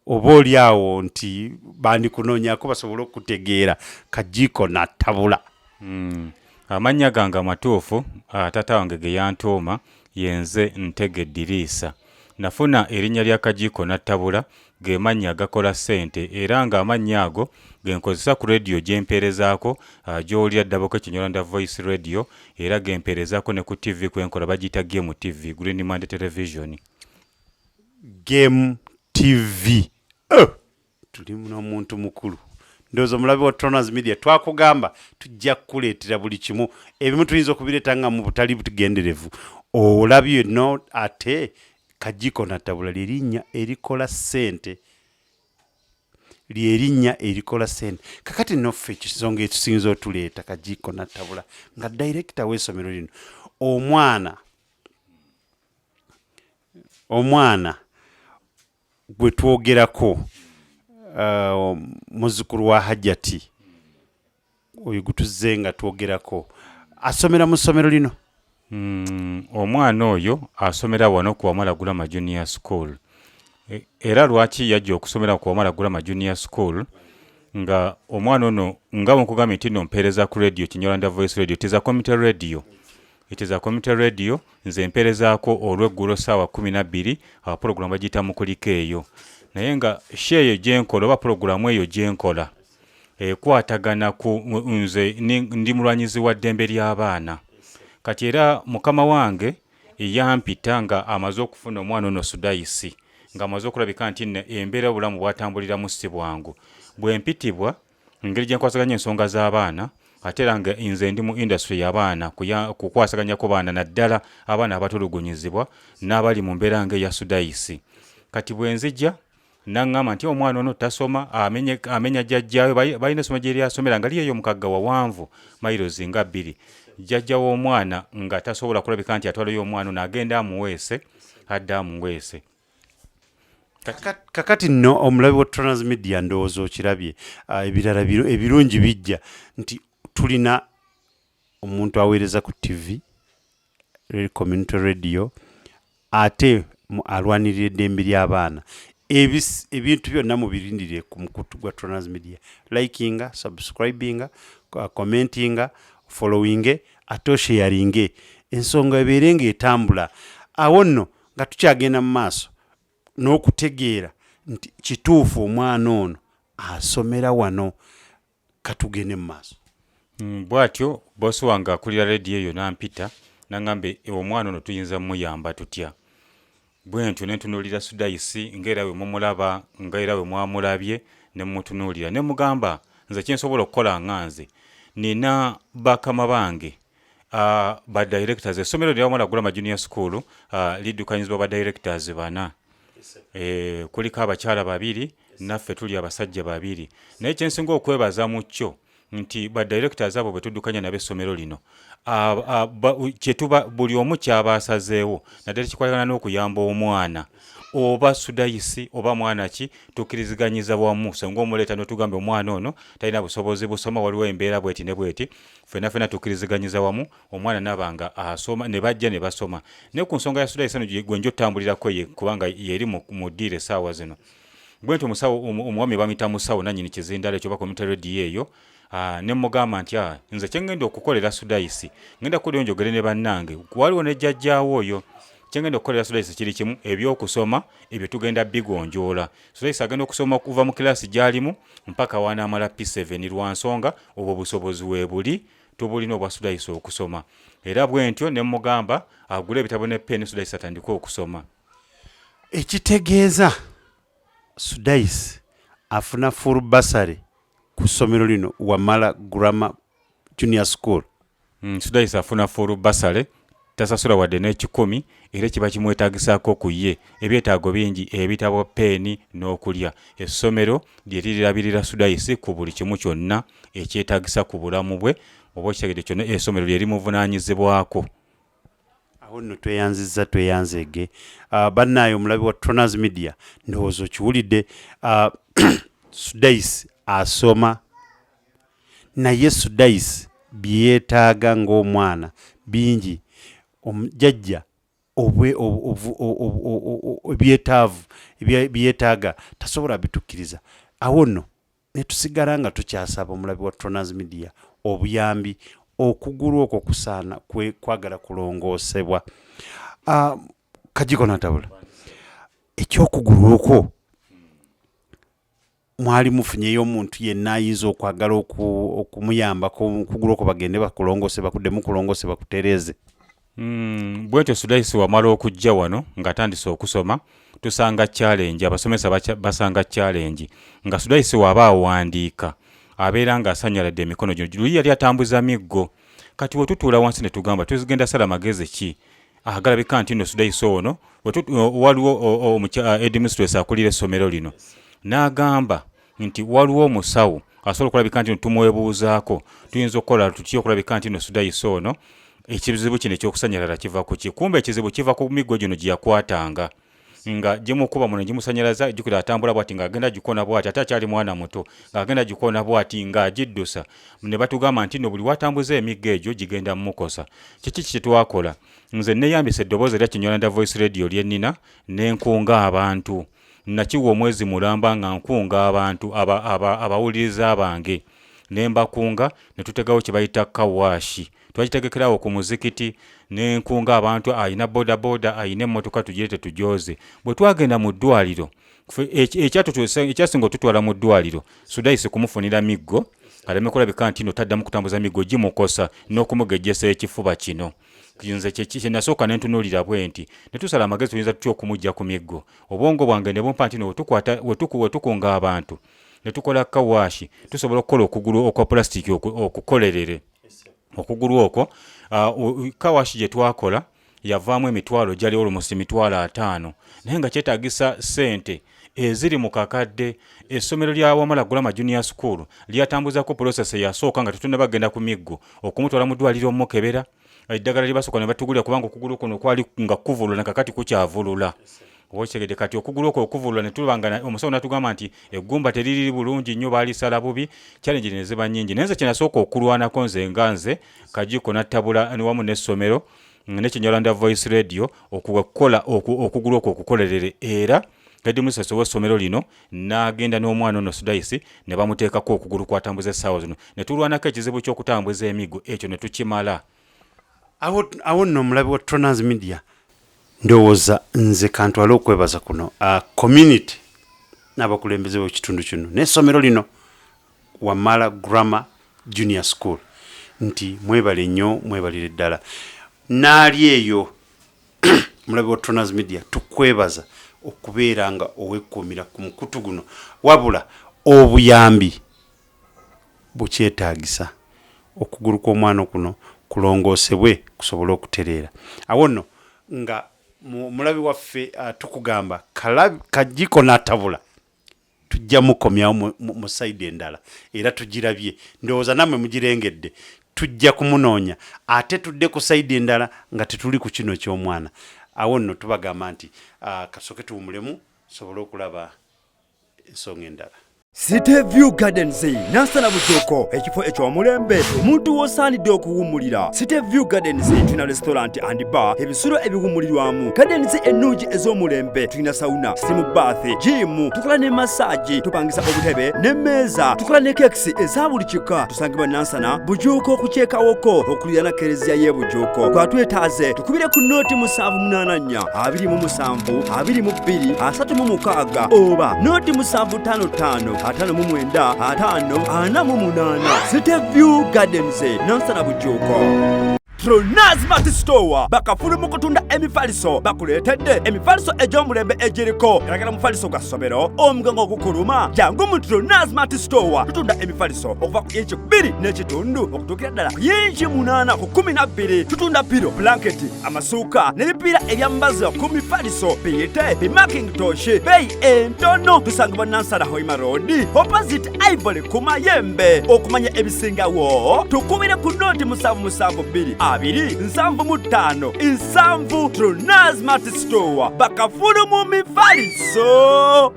oba oli awo nti bandikunoonyako basobole okutegeera Kajiiko Nattabula. Amannya gange amatuufu taata wange ge yantuuma yenze Ntege Diriisa. Nafuna erinnya lya Kajiiko Nattabula ge mannya agakola ssente, era ng'amannya ago ge nkozesa ku rediyo gye mpeerezaako, gy'owulira Ddaboko Kinyarwanda Voice Radio, era ge mpeerezaako ne ku TV kwe nkola, bagiyita Game TV, Green Monday Television. Game TV. Oh, tuli n'omuntu mukulu. Ndowooza omulabi wa Tronas Media twakugamba tujja kukuleetera buli kimu, ebimu tuyinza okubireeta nga mu butali butugenderevu. Olabye no ate Kajiiko Nattabula lyerinnya erikola ssente, lyerinnya erikola ssente. Kakati noffe ekisonga ekisinza otuleeta Kajiiko Nattabula nga director w'essomero lino, omwana gwe twogerako, muzzukulu wa Hajjati oyo gutuzze nga twogerako, asomera mu ssomero lino? Omwana oyo asomera wano ku Wamala Grammar Junior School. Era lwaki yajja okusomera ku Wamala Grammar Junior School, nga omwana ono nga bwe nkugambye nti nno mpeereza ku radio Kinyarwanda Voice Radio, it is a community radio, it is a community radio. Nze mpeerezaako olweggulo ssaawa 12, pulogulaamu bagiyita Mukuliko eyo, naye nga show eyo gyenkola oba pulogulaamu eyo gyenkola ekwatagana ku nze ndi mulwanyizi wa ddembe ly'abaana. Kati era mukama wange Yampita nga amaze okufuna omwana ono Sudayisi, ng'amaze okulabika nti nno embeera obulamu bw'atambuliramu si bwangu. Bwe mpitibwa, engeri gye nkwasaganya ensonga z'abaana, ate era nga nze ndi mu industry y'abaana, kukwasaganyako baana naddala abaana abatulugunyizibwa n'abali mu mbeera ng'eya Sudayisi. Kati bwe nzija n'aŋŋamba nti omwana ono tasoma, amenya jjajjaawe, balina essomero gye lyasomera nga liri eyo mu Kagga wawanvu mayirozi nga 2. Jjajja w'omwana nga tasobola kulabika nti atwalayo omwana ono, agenda amuweese, adda amuweese. Kakati nno omulabi wa Trans Media ndowooza okirabye, ebirala ebirungi bijja nti tulina omuntu aweereza ku TV, community radio, ate alwanirira eddembe ly'abaana. Ebintu byonna mubirindire ku mukutu gwa Trans Media. Likinga, subscribinga, commentinga, followinge, ate osharinge, ensonga ebeere ng'etambula. Awo nno nga tukyagenda mu maaso n'okutegeera nti kituufu omwana ono asomera wano, katugende mu maaso. Bw'atyo boosi wange akulira rediyo eyo n'ampita n'aŋŋamba, omwana ono tuyinza muyamba tutya? Bwe ntyo ne ntunuulira Sudayisi ng'era bwe mumulaba, ng'era bwe mwamulabye, ne mmutunuulira ne mugamba nze kye nsobola okukola nga nze nina bakama bange ba directors. Essomero lya Wamala Grammar Junior School liddukanyizibwa ba directors 4. Kuliko abakyala 2, naffe tuli abasajja 2. Naye kye nsinga okwebaza mu kyo nti ba directors abo bwe tuddukanya nabo essomero lino, kyetuba buli omu kyaba asazeewo naddala kikwatagana n'okuyamba omwana oba Sudayisi oba mwana ki, tukkiriziganyiza wamu. Singa omuleeta n'otugamba omwana ono talina busobozi busoma, waliwo embeera bweti ne bweti, ffenna ffenna tukkiriziganyiza wamu omwana n'aba nga asoma, ne bajja ne basoma. Naye ku nsonga ya Sudayisi eno gwe nja otambulirako ye, kubanga yeri mu ddiiro essaawa zino. Bwe nti omusawo, omwami bamuyita musawo nannyini kizindalo ekyo oba community radio eyo, ne mugamba nti nze kye ngenda okukolera Sudayisi, ngenda kuddayo njogere ne bannange, waliwo ne jjajjaawo oyo. Kye ngenda okukolera Sudayisi kiri kimu, ebyokusoma ebyo tugenda bigonjoola. Sudayisi agenda okusoma okuva mu kilaasi gy'alimu mpaka w'anaamala P7, lwa nsonga obwo obusobozi weebuli, tubulina obwa Sudayisi okusoma. Era bwe ntyo ne mugamba agule ebitabo ne peni, Sudayisi atandike okusoma. Ekitegeeza Sudayisi afuna full bursary ku ssomero lino Wamala Grammar Junior School. Sudayisi afuna full bursary, tasasula wadde n'ekikumi, era kiba kimwetaagisaako ku ye ebyetaago bingi, ebitabo, peeni n'okulya. Essomero lye lirirabirira Sudayisi ku buli kimu kyonna ekyetaagisa ku bulamu bwe, oba okitegedde kyonna essomero lye limuvunaanyizibwako. Awo nno tweyanzizza, tweyanzeege. Bannaaye omulabi wa Trans Media ndowooza okiwulidde, Sudayisi asoma, naye Sudayisi bye yeetaaga ng'omwana bingi. Omujjajja ebyetaavu bye yeetaaga tasobola bitukkiriza. Awo nno ne tusigala nga tukyasaba omulabi wa Trans Media obuyambi, okugulu okwo kusaana kwagala kulongoosebwa. Kajiko n'atabula ekyokugulu okwo mwali mufunyeyo omuntu yenna ayinza okwagala okumuyambako okugulu okwo bagende bakulongoose, bakuddemu kulongoose, bakutereeze? Bwentyo Sudayisi wamala okujja wano ng'atandise okusoma, tusanga challenge, abasomesa basanga challenge nga Sudayisi waba awandiika abeera ng'asanyaladde emikono gino, luli yali atambuza miggo. Kati we tutuula wansi ne tugamba tugenda sala magezi ki agalabika nti nno Sudayisi ono, waliwo headmistress akulira essomero lino n'agamba nti waliwo omusawo asobola okulabika nti tumwebuuzaako, tuyinza okukola tutya okulabika nti nno Sudayisi ono ekizibu kino ekyokusanyalala kiva ku ki? Kumbe ekizibu kiva ku miggo gino gye yakwatanga nga gimukuba muno gimusanyalaza, jjukira atambula bw'ati ng'agenda gikona bw'ati, ate akyali mwana muto ng'agenda gikona bw'ati ng'agiddusa. Ne batugamba nti nno buli w'atambuza emiggo egyo gigenda mmukosa. Kiki kye twakola? Nze neeyambisa eddoboozi erya Kinyarwanda Voice Radio lye nnina ne nkunga abantu. Nakiwa omwezi mulamba nga nkunga abantu abawuliriza bange, ne mbakunga ne tutegawo kye bayita kawashi. Twakitegekerawo ku muzikiti ne nkunga abantu, alina bodaboda, alina emmotoka, tugire tetugyoze. Bwe twagenda mu ddwaliro, ekyasinga otutwala mu ddwaliro, Sudayisi kumufunira miggo aleme kulabika nti nno taddamu kutambuza miggo gimukosa n'okumugejjesa ekifuba kino. Nze kye nasooka ne ntunuulira bwe nti ne tusala amagezi tuyinza tutya okumujja ku miggo. Obwongo bwange ne bumpa nti no wetukwata wetukunga abantu ne tukola kawaashi tusobola okukola okugulu okwa pulasitiiki okukolerere. Okugulu okwo kawaashi gye twakola yavaamu emitwalo gyali almost 50,000 naye nga kyetaagisa ssente eziri mu kakadde. Essomero lya Wamala Grammar Junior School lyatambuzako process eyasooka nga tetunnaba kugenda ku miggo okumutwala mu ddwaliro omukebera eddagala lye basooka ne batugulira kubanga okugulu kuno kwali nga kuvulula na kakati kukyavulula. Okitegedde kati okugulu okwo okuvulula ne tuba nga omusawo n'atugamba nti eggumba teriri bulungi nnyo baalisala bubi, challenge ne ziba nnyingi. Naye nze kye nasooka okulwanako nze nga nze Kajiko nattabula wamu n'essomero ne Kinyarwanda Voice Radio okukola okugulu okwo okukolerere era headmistress ow'essomero lino n'agenda n'omwana ono Sudaisi ne bamuteekako okugulu kw'atambuza essaawa zino ne tulwanako ekizibu ky'okutambuza emiggo ekyo ne tukimala. Awo nno omulabi wa Tronaz Media ndowooza nze kantwale okwebaza kuno community n'abakulembeze b'ekitundu kino n'essomero lino Wamala Grammar Junior School nti mwebale nnyo mwebalire ddala. Naali eyo mulabi wa Tronaz Media tukwebaza okubeera nga owekuumira ku mukutu guno wabula obuyambi bukyetaagisa okugulu kw'omwana kuno kulongoosebwe kusobole okutereera. Awo nno nga mulabi waffe tukugamba Kajiko n'atabula tujja mukomyawo mu side endala era tugirabye ndowooza nammwe mugirengedde tujja kumunoonya ate tudde ku side endala nga tetuli ku kino ky'omwana. Awo nno tubagamba nti kasooke tuwumulemu tusobole okulaba ensonga endala. City View Gardens Nansana Bujuuko ekifo eky'omulembe omuntu w'osaanidde okuwummulira. City View Gardens tulina restaurant and bar, ebisulo ebiwummulirwamu, gardens ennungi ez'omulembe, tulina sauna, steam bath, gym, tukola ne massage, tupangisa obutebe n'emmeeza, tukola ne cakes eza buli kika. Tusangibwa Nansana Bujuuko ku kyekawoko okuliraana kereziya y'e Bujuuko. Twatwetaaze tukubire ku nooti 784 27 22 36 oba nooti 755 59 50 48. City View Gardens Nansana Bujuuko. Tronaz Mart Store bakafulu mu kutunda emifaliso bakuleetedde emifaliso egy'omulembe egiriko galagala mufaliso gwa ssomero omugongo ogukuluma jangu mu Tronaz Mart Store tutunda emifaliso okuva ku inci 2 n'ekitundu okutuukira ddala ku yinci 8 ku 12 tutunda piro blanketi amasuuka n'ebipiira ebyambazibwa ku mifaliso biyite bimakintosh beeyi entono tusangibwa Nansana Hoima Road opposite Ivory ku mayembe okumanya ebisingawo tukubire ku nooti 772 275 7 Tronaz Mart Store bakafulu mu mifaliso.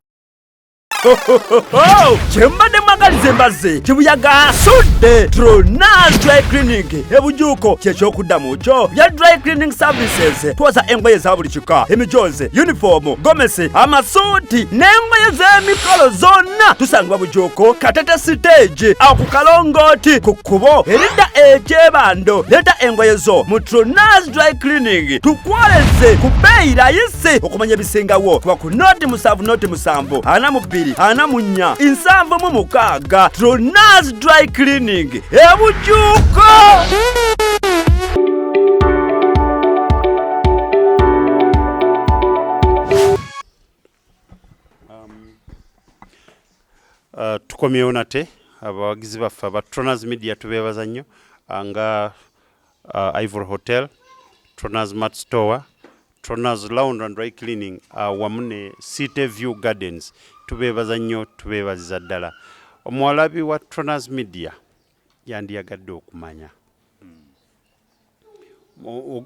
Kyembadde mwagaliza embazzi kibuyaga asudde Tronaz Dry Cleaning ebujuuko kyekyokuddamu kyo bya dry cleaning services twoza engoye za buli kika emijoozi yunifoomu gomesi amasuuti n'engoye z'emikolo zonna tusangibwa bujuuko katete siteegi awo ku kalongooti ku kkubo eridda ekyebando leeta engoye zo mu Tronaz Dry Cleaning tukwoleze ku bbeeyi layisi okumanya ebisingawo kuba ku noti 7 noti 7 42 44 76 Tronaz Dry Cleaning ebujuuko. Tukomyewo nate abawagizi baffe aba Tronaz Media tubeebaza nnyo nga Ivory Hotel, Tronaz Mart Store, Tronaz Lounge and Dry Cleaning wamu ne City View Gardens tubeebaza nnyo tubeebaziza ddala. Omuwalabi wa Tronaz Media yandiyagadde okumanya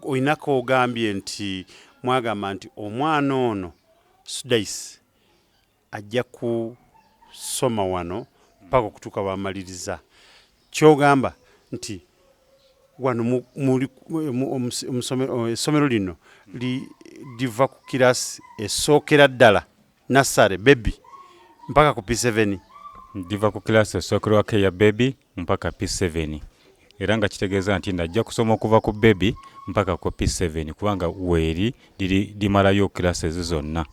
olinako ogambye nti mwagamba nti omwana ono Sudaisi ajja kusoma wano paka okutuuka bwamaliriza. Kyogamba nti wano essomero lino liva ku kirasi esookera ddala nursery baby mpaka ku P7. Liva ku kirasi esookerwako eya baby mpaka P7 era nga kitegeeza nti najja kusoma okuva ku baby mpaka ku P7 kubanga weeri liri limalayo kirasi ezo zonna.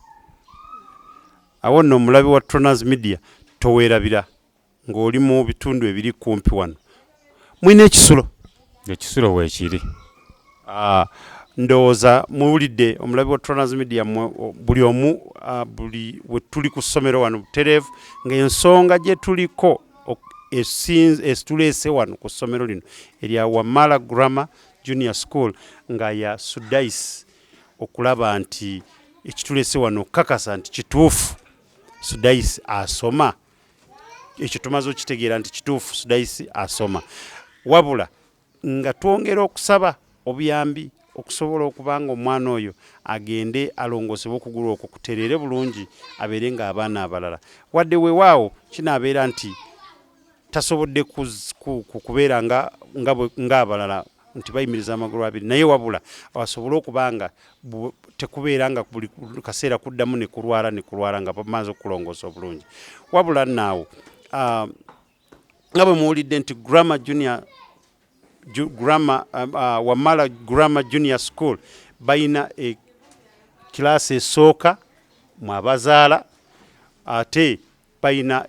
Awo nno omulabi wa Tronaz Media toweerabira ng'oli mu bitundu ebiri kumpi wano mulina ekisulo. Ekisulo weekiri. Ndowooza muwulidde omulabi wa Trans Media, buli omu, buli we tuli ku ssomero wano butereevu, ng'ensonga gye tuliko esituleese wano ku ssomero lino erya Wamala Grammar Junior School nga ya Sudais, okulaba nti ekituleese wano okukakasa nti kituufu Sudais asoma. Ekyo tumaze okitegeera nti kituufu Sudais asoma, wabula nga twongera okusaba obuyambi okusobola okuba nga omwana oyo agende alongoosebwe okugulu okwo kutereere bulungi, abeere nga abaana abalala. Wadde weewaawo kinaabeera nti tasobodde kubeera ng'abalala nti bayimiriza amagulu abiri, naye wabula asobole okuba nga tekubeera nga buli kaseera kuddamu ne kulwala ne kulwala nga bamaze okulongoosa obulungi. Wabula naawo nga bwe muwulidde nti Grammar Junior Grammar, Wamala Grammar Junior School balina kilaasi esooka mwabazaala, ate balina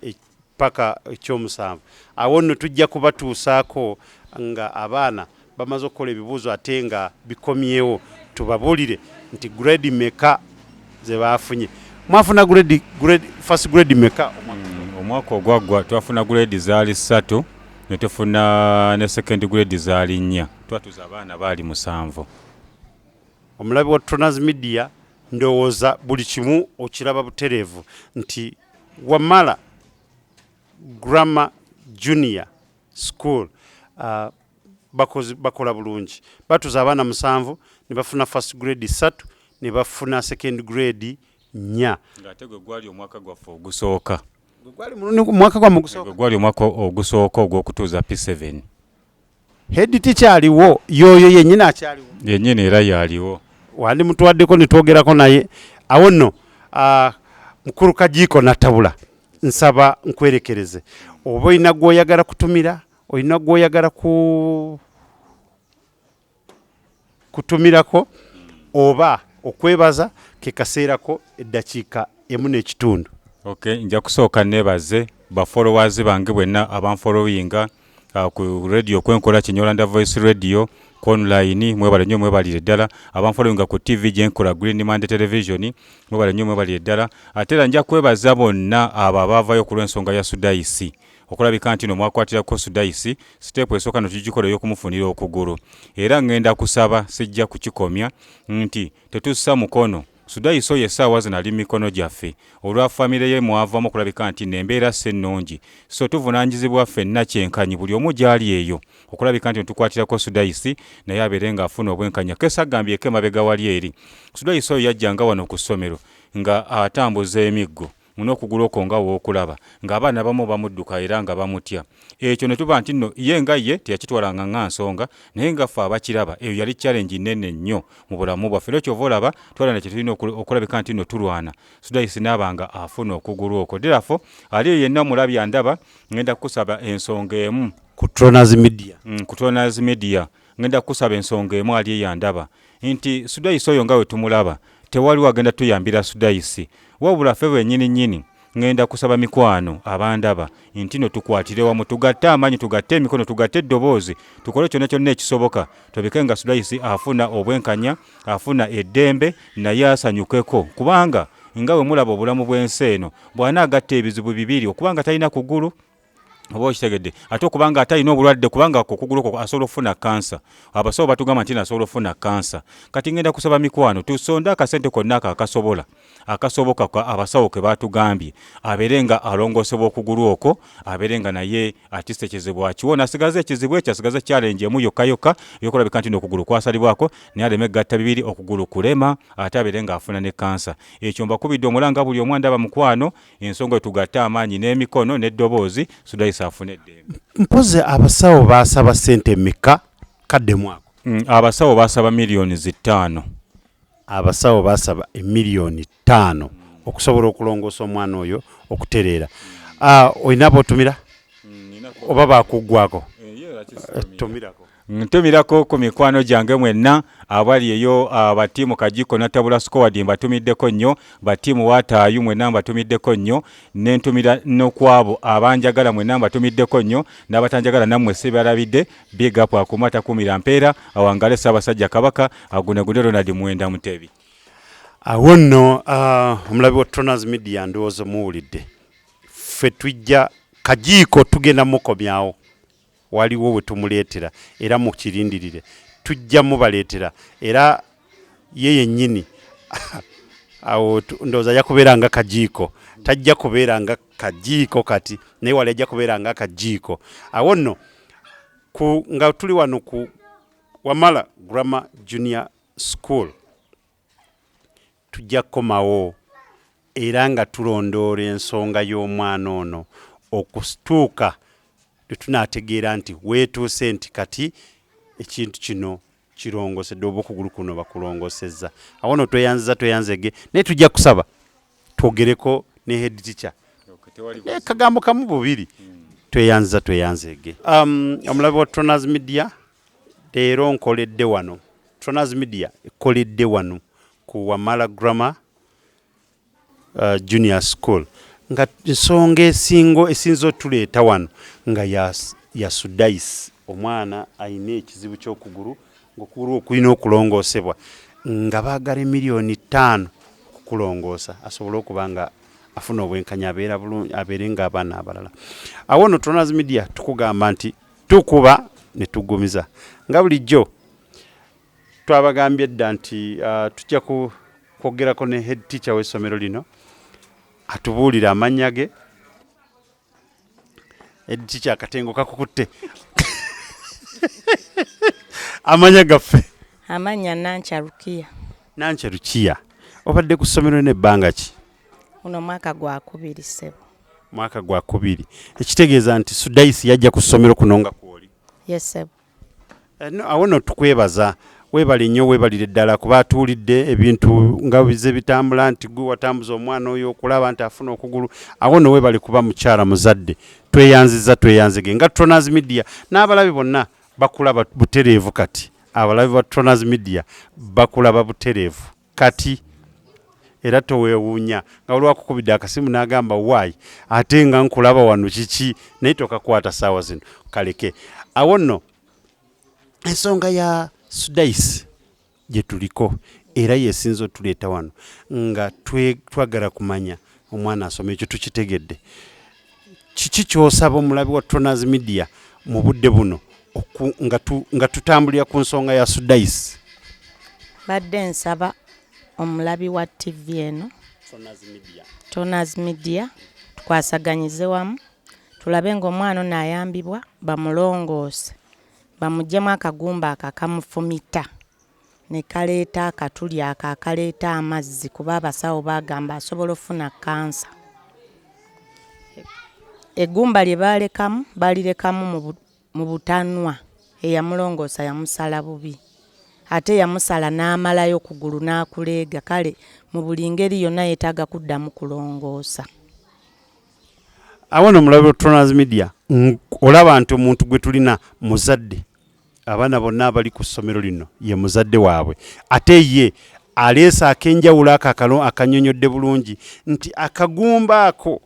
paka ekyomusanvu. Awo nno tujja kubatuusaako nga abaana bamaze okukola ebibuuzo ate nga bikomyewo, tubabuulire nti grade meka ze baafunye. Mwafuna grade first grade meka? Omwaka ogwaggwa twafuna grade zaali 3, ne tufuna ne second grade zaali 4. Twatuza abaana baali 7. Omulabi wa Trans Media, ndowooza buli kimu okiraba butereevu nti Wamala Grammar Junior School bakola bulungi. Batuza abaana 7 ne bafuna first grade 3, ne bafuna second grade 4. Ng'ate gwe gwali omwaka gwaffe ogusooka. Gwe gwali omwaka gwammwe ogusooka? Gwe gwali omwaka ogusooka ogw'okutuuza P7. Head teacher aliwo, yoyo yennyini akyaliwo? Yennyini era yaliwo. Wandi mutuwaddeko ne twogerako naye. Awo nno, mukulu Kajiiko Natabula, nsaba nkwerekereze. Oba olina gw'oyagala kutumira, olina gw'oyagala kutumirako oba okwebaza, ke kaseerako eddakiika emu n'ekitundu. Okay, nja kusooka neebaze ba followers bange bwenna abanfollowinga ku radio kwenkola Kinyarwanda Voice Radio ku online, mwebale nnyo, mwebalire ddala. Abanfollowinga ku TV gyenkola Green Monday Television, mwebale nnyo, mwebalire ddala. Ate era nja kwebaza bonna abo abaavayo ku lw'ensonga ya Sudaisi, okulabika nti no mwakwatirako Sudaisi step esooka no tugikola ey'okumufunira okugulu. Era ngenda kusaba, sijja kukikomya nti tetussa mukono. Sudaisi oyo essaawa zino ali mu mikono gyaffe olwa famire ye mwavamu okulabika nti n'embeera si nnungi, so tuvunaanyizibwa ffenna kyenkanyi buli omu gy'ali eyo okulabika nti netukwatirako Sudaisi naye abeere ng'afuna obwenkanya. Kesagambyeko emabega wali eri Sudaisi oyo yajjanga wano ku ssomero nga atambuza emiggo n'okugulu okwo nga w'okulaba ng'abaana abamu bamudduka era nga bamutya. Ekyo ne tuba nti nno ye nga ye teyakitwalanga nga nsonga, naye nga ffe abakiraba eyo yali challenge nnene nnyo mu bulamu bwaffe. Era kyova olaba twalwana kye tulina okulabika nti nno tulwana Sudaisi n'aba nga afuna okugulu okwo. Therefore ali eyo yenna omulabi andaba, ngenda kukusaba ensonga emu ku Tronas Media. Ku Tronas Media ngenda kukusaba ensonga emu ali eyo andaba nti Sudaisi oyo nga we tumulaba tewaliwo agenda tuyambira Sudaisi, wabula ffe bennyini nnyini. Ngenda kusaba mikwano abandaba nti no tukwatire wamu, tugatte amaanyi, tugatte emikono, tugatte eddoboozi, tukole kyonna kyonna ekisoboka tobike nga Sudaisi afuna obwenkanya, afuna eddembe, naye asanyukeko. Kubanga nga bwe mulaba obulamu bw'ensi eno, bw'anaagatta ebizibu bibiri, okubanga talina kugulu, oba okitegedde, ate okubanga ate alina obulwadde, kubanga okugulu okwo asobola okufuna kansa. Abasawo batugamba nti asobola okufuna kansa. Kati ngenda kusaba mikwano tusonde akasente konna ako akasobola akasoboka abasawo ke batugambye, abeere nga alongoosebwa okugulu okwo, abeere nga naye atise ekizibu akiwona, asigaze ekizibu ekyo, asigaze challenge emu yokka yokka eyokulabika nti n'okugulu kwasalibwako, naye aleme gatta bibiri, okugulu kulema ate abeere nga afuna ne kansa. Ekyo mbakubidde omulanga buli omu andaba mukwano, ensonga tugatte amaanyi n'emikono n'eddoboozi, Sudaisi afune eddembe. Mpozi abasawo baasaba ssente mmeka kaddemu ako? Abasawo baasaba miliyoni 5. Abasawo baasaba emiliyoni 5 okusobola okulongoosa omwana oyo okutereera. Olina b'otumira oba bakuggwako? Tumirako. Ntumirako ku mikwano gyange mwenna abali eyo, abatiimu Kajiiko Natabula Squad mbatumiddeko nnyo, batiimu Wataayu mwenna mbatumiddeko nnyo, ne ntumira n'okwabo abanjagala mwenna mbatumiddeko nnyo, n'abatanjagala nammwe sibalabidde. Big up, akuuma takuumira mpeera, awangale Ssaabasajja Kabaka, agunegude Ronald Muwenda Mutebi. Awo nno omulabi wa Tronas Media ndowooza muwulidde, ffe tujja Kajiiko tugenda mukomyawo, waliwo we tumuleetera era mukirindirire, tujja mubaleetera era ye yennyini awo ndowooza ajja kubeera nga Kajiiko, tajja kubeera nga Kajiiko kati, naye wali ajja kubeera nga Kajiiko. Awo nno nga tuli wano ku Wamala Grammar Junior School tujja kukomawo era nga tulondoola ensonga y'omwana ono okutuuka lwe tunaategeera nti weetuuse nti kati ekintu kino kirongosedde oba okugulu kuno bakulongosezza. Awo nno tweyanziza tweyanzege, naye tujja kusaba twogereko ne head teacher kagambo kamu bubiri. Tweyanziza tweyanzege. Omulabi wa Tronas Media, leero nkoledde wano, Tronas Media ekoledde wano ku Wamala Grammar Junior School, nga ensonga esinza otuleeta wano nga ya Sudais, omwana ayina ekizibu ky'okugulu, ng'okugulu okulina okulongoosebwa, nga baagala 5 miliyoni okukulongoosa asobole okuba nga afuna obwenkanya, abeera bulungi, abeere ng'abaana abalala. Awo nno Tronas Media tukugamba nti tukuba ne tugumiza nga bulijjo. Twabagambye edda nti tujja kwogerako ne head teacher w'essomero lino atubuulire amannya ge. Head teacher, akatengo kakukutte, amanya gaffe? Amannya Nankya Rukiya. Nankya Rukiya, obadde ku ssomero n'ebbanga ki? Guno mwaka gwakubiri, ssebo. Mwaka gwa kubiri, ekitegeeza nti Sudaisi yajja ku ssomero kuno nga kwoli? Yes, ssebo. No, awo nno tukwebaza, weebale nnyo, weebalire ddala kuba atuwulidde ebintu nga bize bitambula nti gwe watambuza omwana oyo okulaba nti afuna okugulu. Awo nno weebale kuba mukyala muzadde. Tweyanziza tweyanzege nga Tronas Media n'abalabi bonna bakulaba butereevu kati. Abalabi ba Tronas Media bakulaba butereevu kati, era toweewuunya nga waliwo akukubidde akasimu n'agamba, "Waayi, ate nga nkulaba wano, kiki?" Naye tokakwata saawa zino, kaleke. Awo nno ensonga ya Sudaisi gye tuliko era yesinza otuleeta wano, nga twagala kumanya omwana asoma, ekyo tukitegedde. Kiki ky'osaba omulabi wa Tronas Media mu budde buno nga tutambulira ku nsonga ya Sudaisi? Badde nsaba omulabi wa TV eno, Tronas Media, tukwasaganyize wamu tulabe ng'omwana ono ayambibwa, bamulongoose, bamuggyemu akagumba ako akamufumita ne kaleeta akatuli ako akaleeta amazzi, kuba abasawo baagamba asobola okufuna kansa. Eggumba lye baalekamu balirekamu mu butanwa. Eyamulongoosa yamusala bubi, ate yamusala n'amalayo kugulu n'akuleega. Kale mu buli ngeri yonna yeetaaga kuddamu kulongoosa. Awo no omulabi wa Tronas Media, olaba nti omuntu gwe tulina muzadde, abaana bonna abali ku ssomero lino ye muzadde waabwe, ate ye aleese ak'enjawulo ako akanyonyodde bulungi nti akagumba ako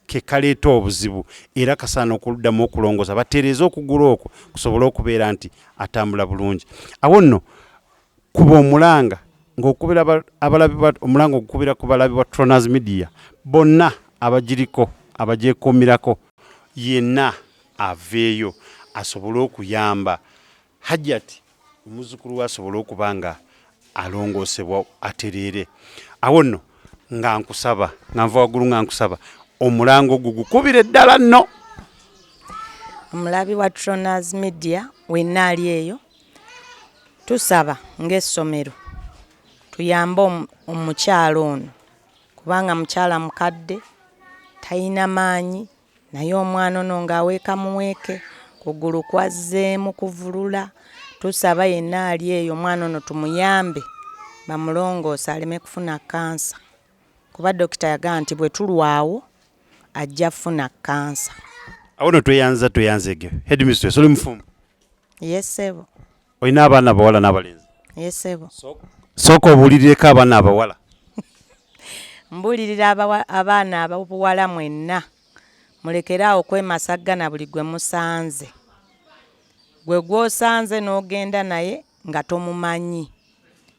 ke kaleeta obuzibu era kasaana okuddamu okulongoosa, batereeze okugulu okwo kusobole okubeera nti atambula bulungi. Awo nno kuba omulanga ng'okubira abalabi, omulanga ogukubira ku balabi ba Tronas Media bonna abagiriko, abagyekuumirako, yenna aveeyo asobole okuyamba Hajjati, omuzzukulu we asobole okuba nga alongoosebwa atereere. Awo nno nga nkusaba, nga nva waggulu, nga nkusaba omulango ogwo gukubire ddala nno. Omulabi wa Tronas Media wenna ali eyo, tusaba ng'essomero tuyambe omukyala ono, kubanga mukyala mukadde, talina maanyi, naye omwana ono ng'aweeka muweeke, kugulu kwazzeemu kuvulula. Tusaba yenna ali eyo, omwana ono tumuyambe, bamulongoose aleme kufuna kansa, kuba dokita yagamba nti bwe tulwawo ajja kufuna kansa. Awo no tweyanza tweyanzege. Headmistress, oli mufumbo? Ye ssebo. Olina abaana abawala n'abalenzi? Ye ssebo. Sooka obuulirireko abaana abawala. Mbuulirira abaana ab'obuwala mwenna mulekere awo okwemasagga na buli gwe musanze. Gwe gw'osanze n'ogenda naye nga tomumanyi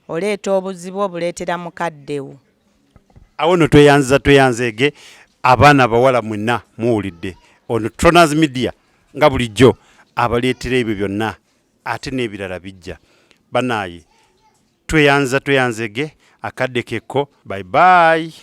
oleeta obuzibu obuleetera mukadde wo. Awo nno tweyanziza tweyanzeege abaana abawala mwenna muwulidde ono Tronaz Media nga bulijjo abaleetera ebyo byonna ate n'ebirala bijja banaaye tweyanziza tweyanzeege akadde kekko bye bye.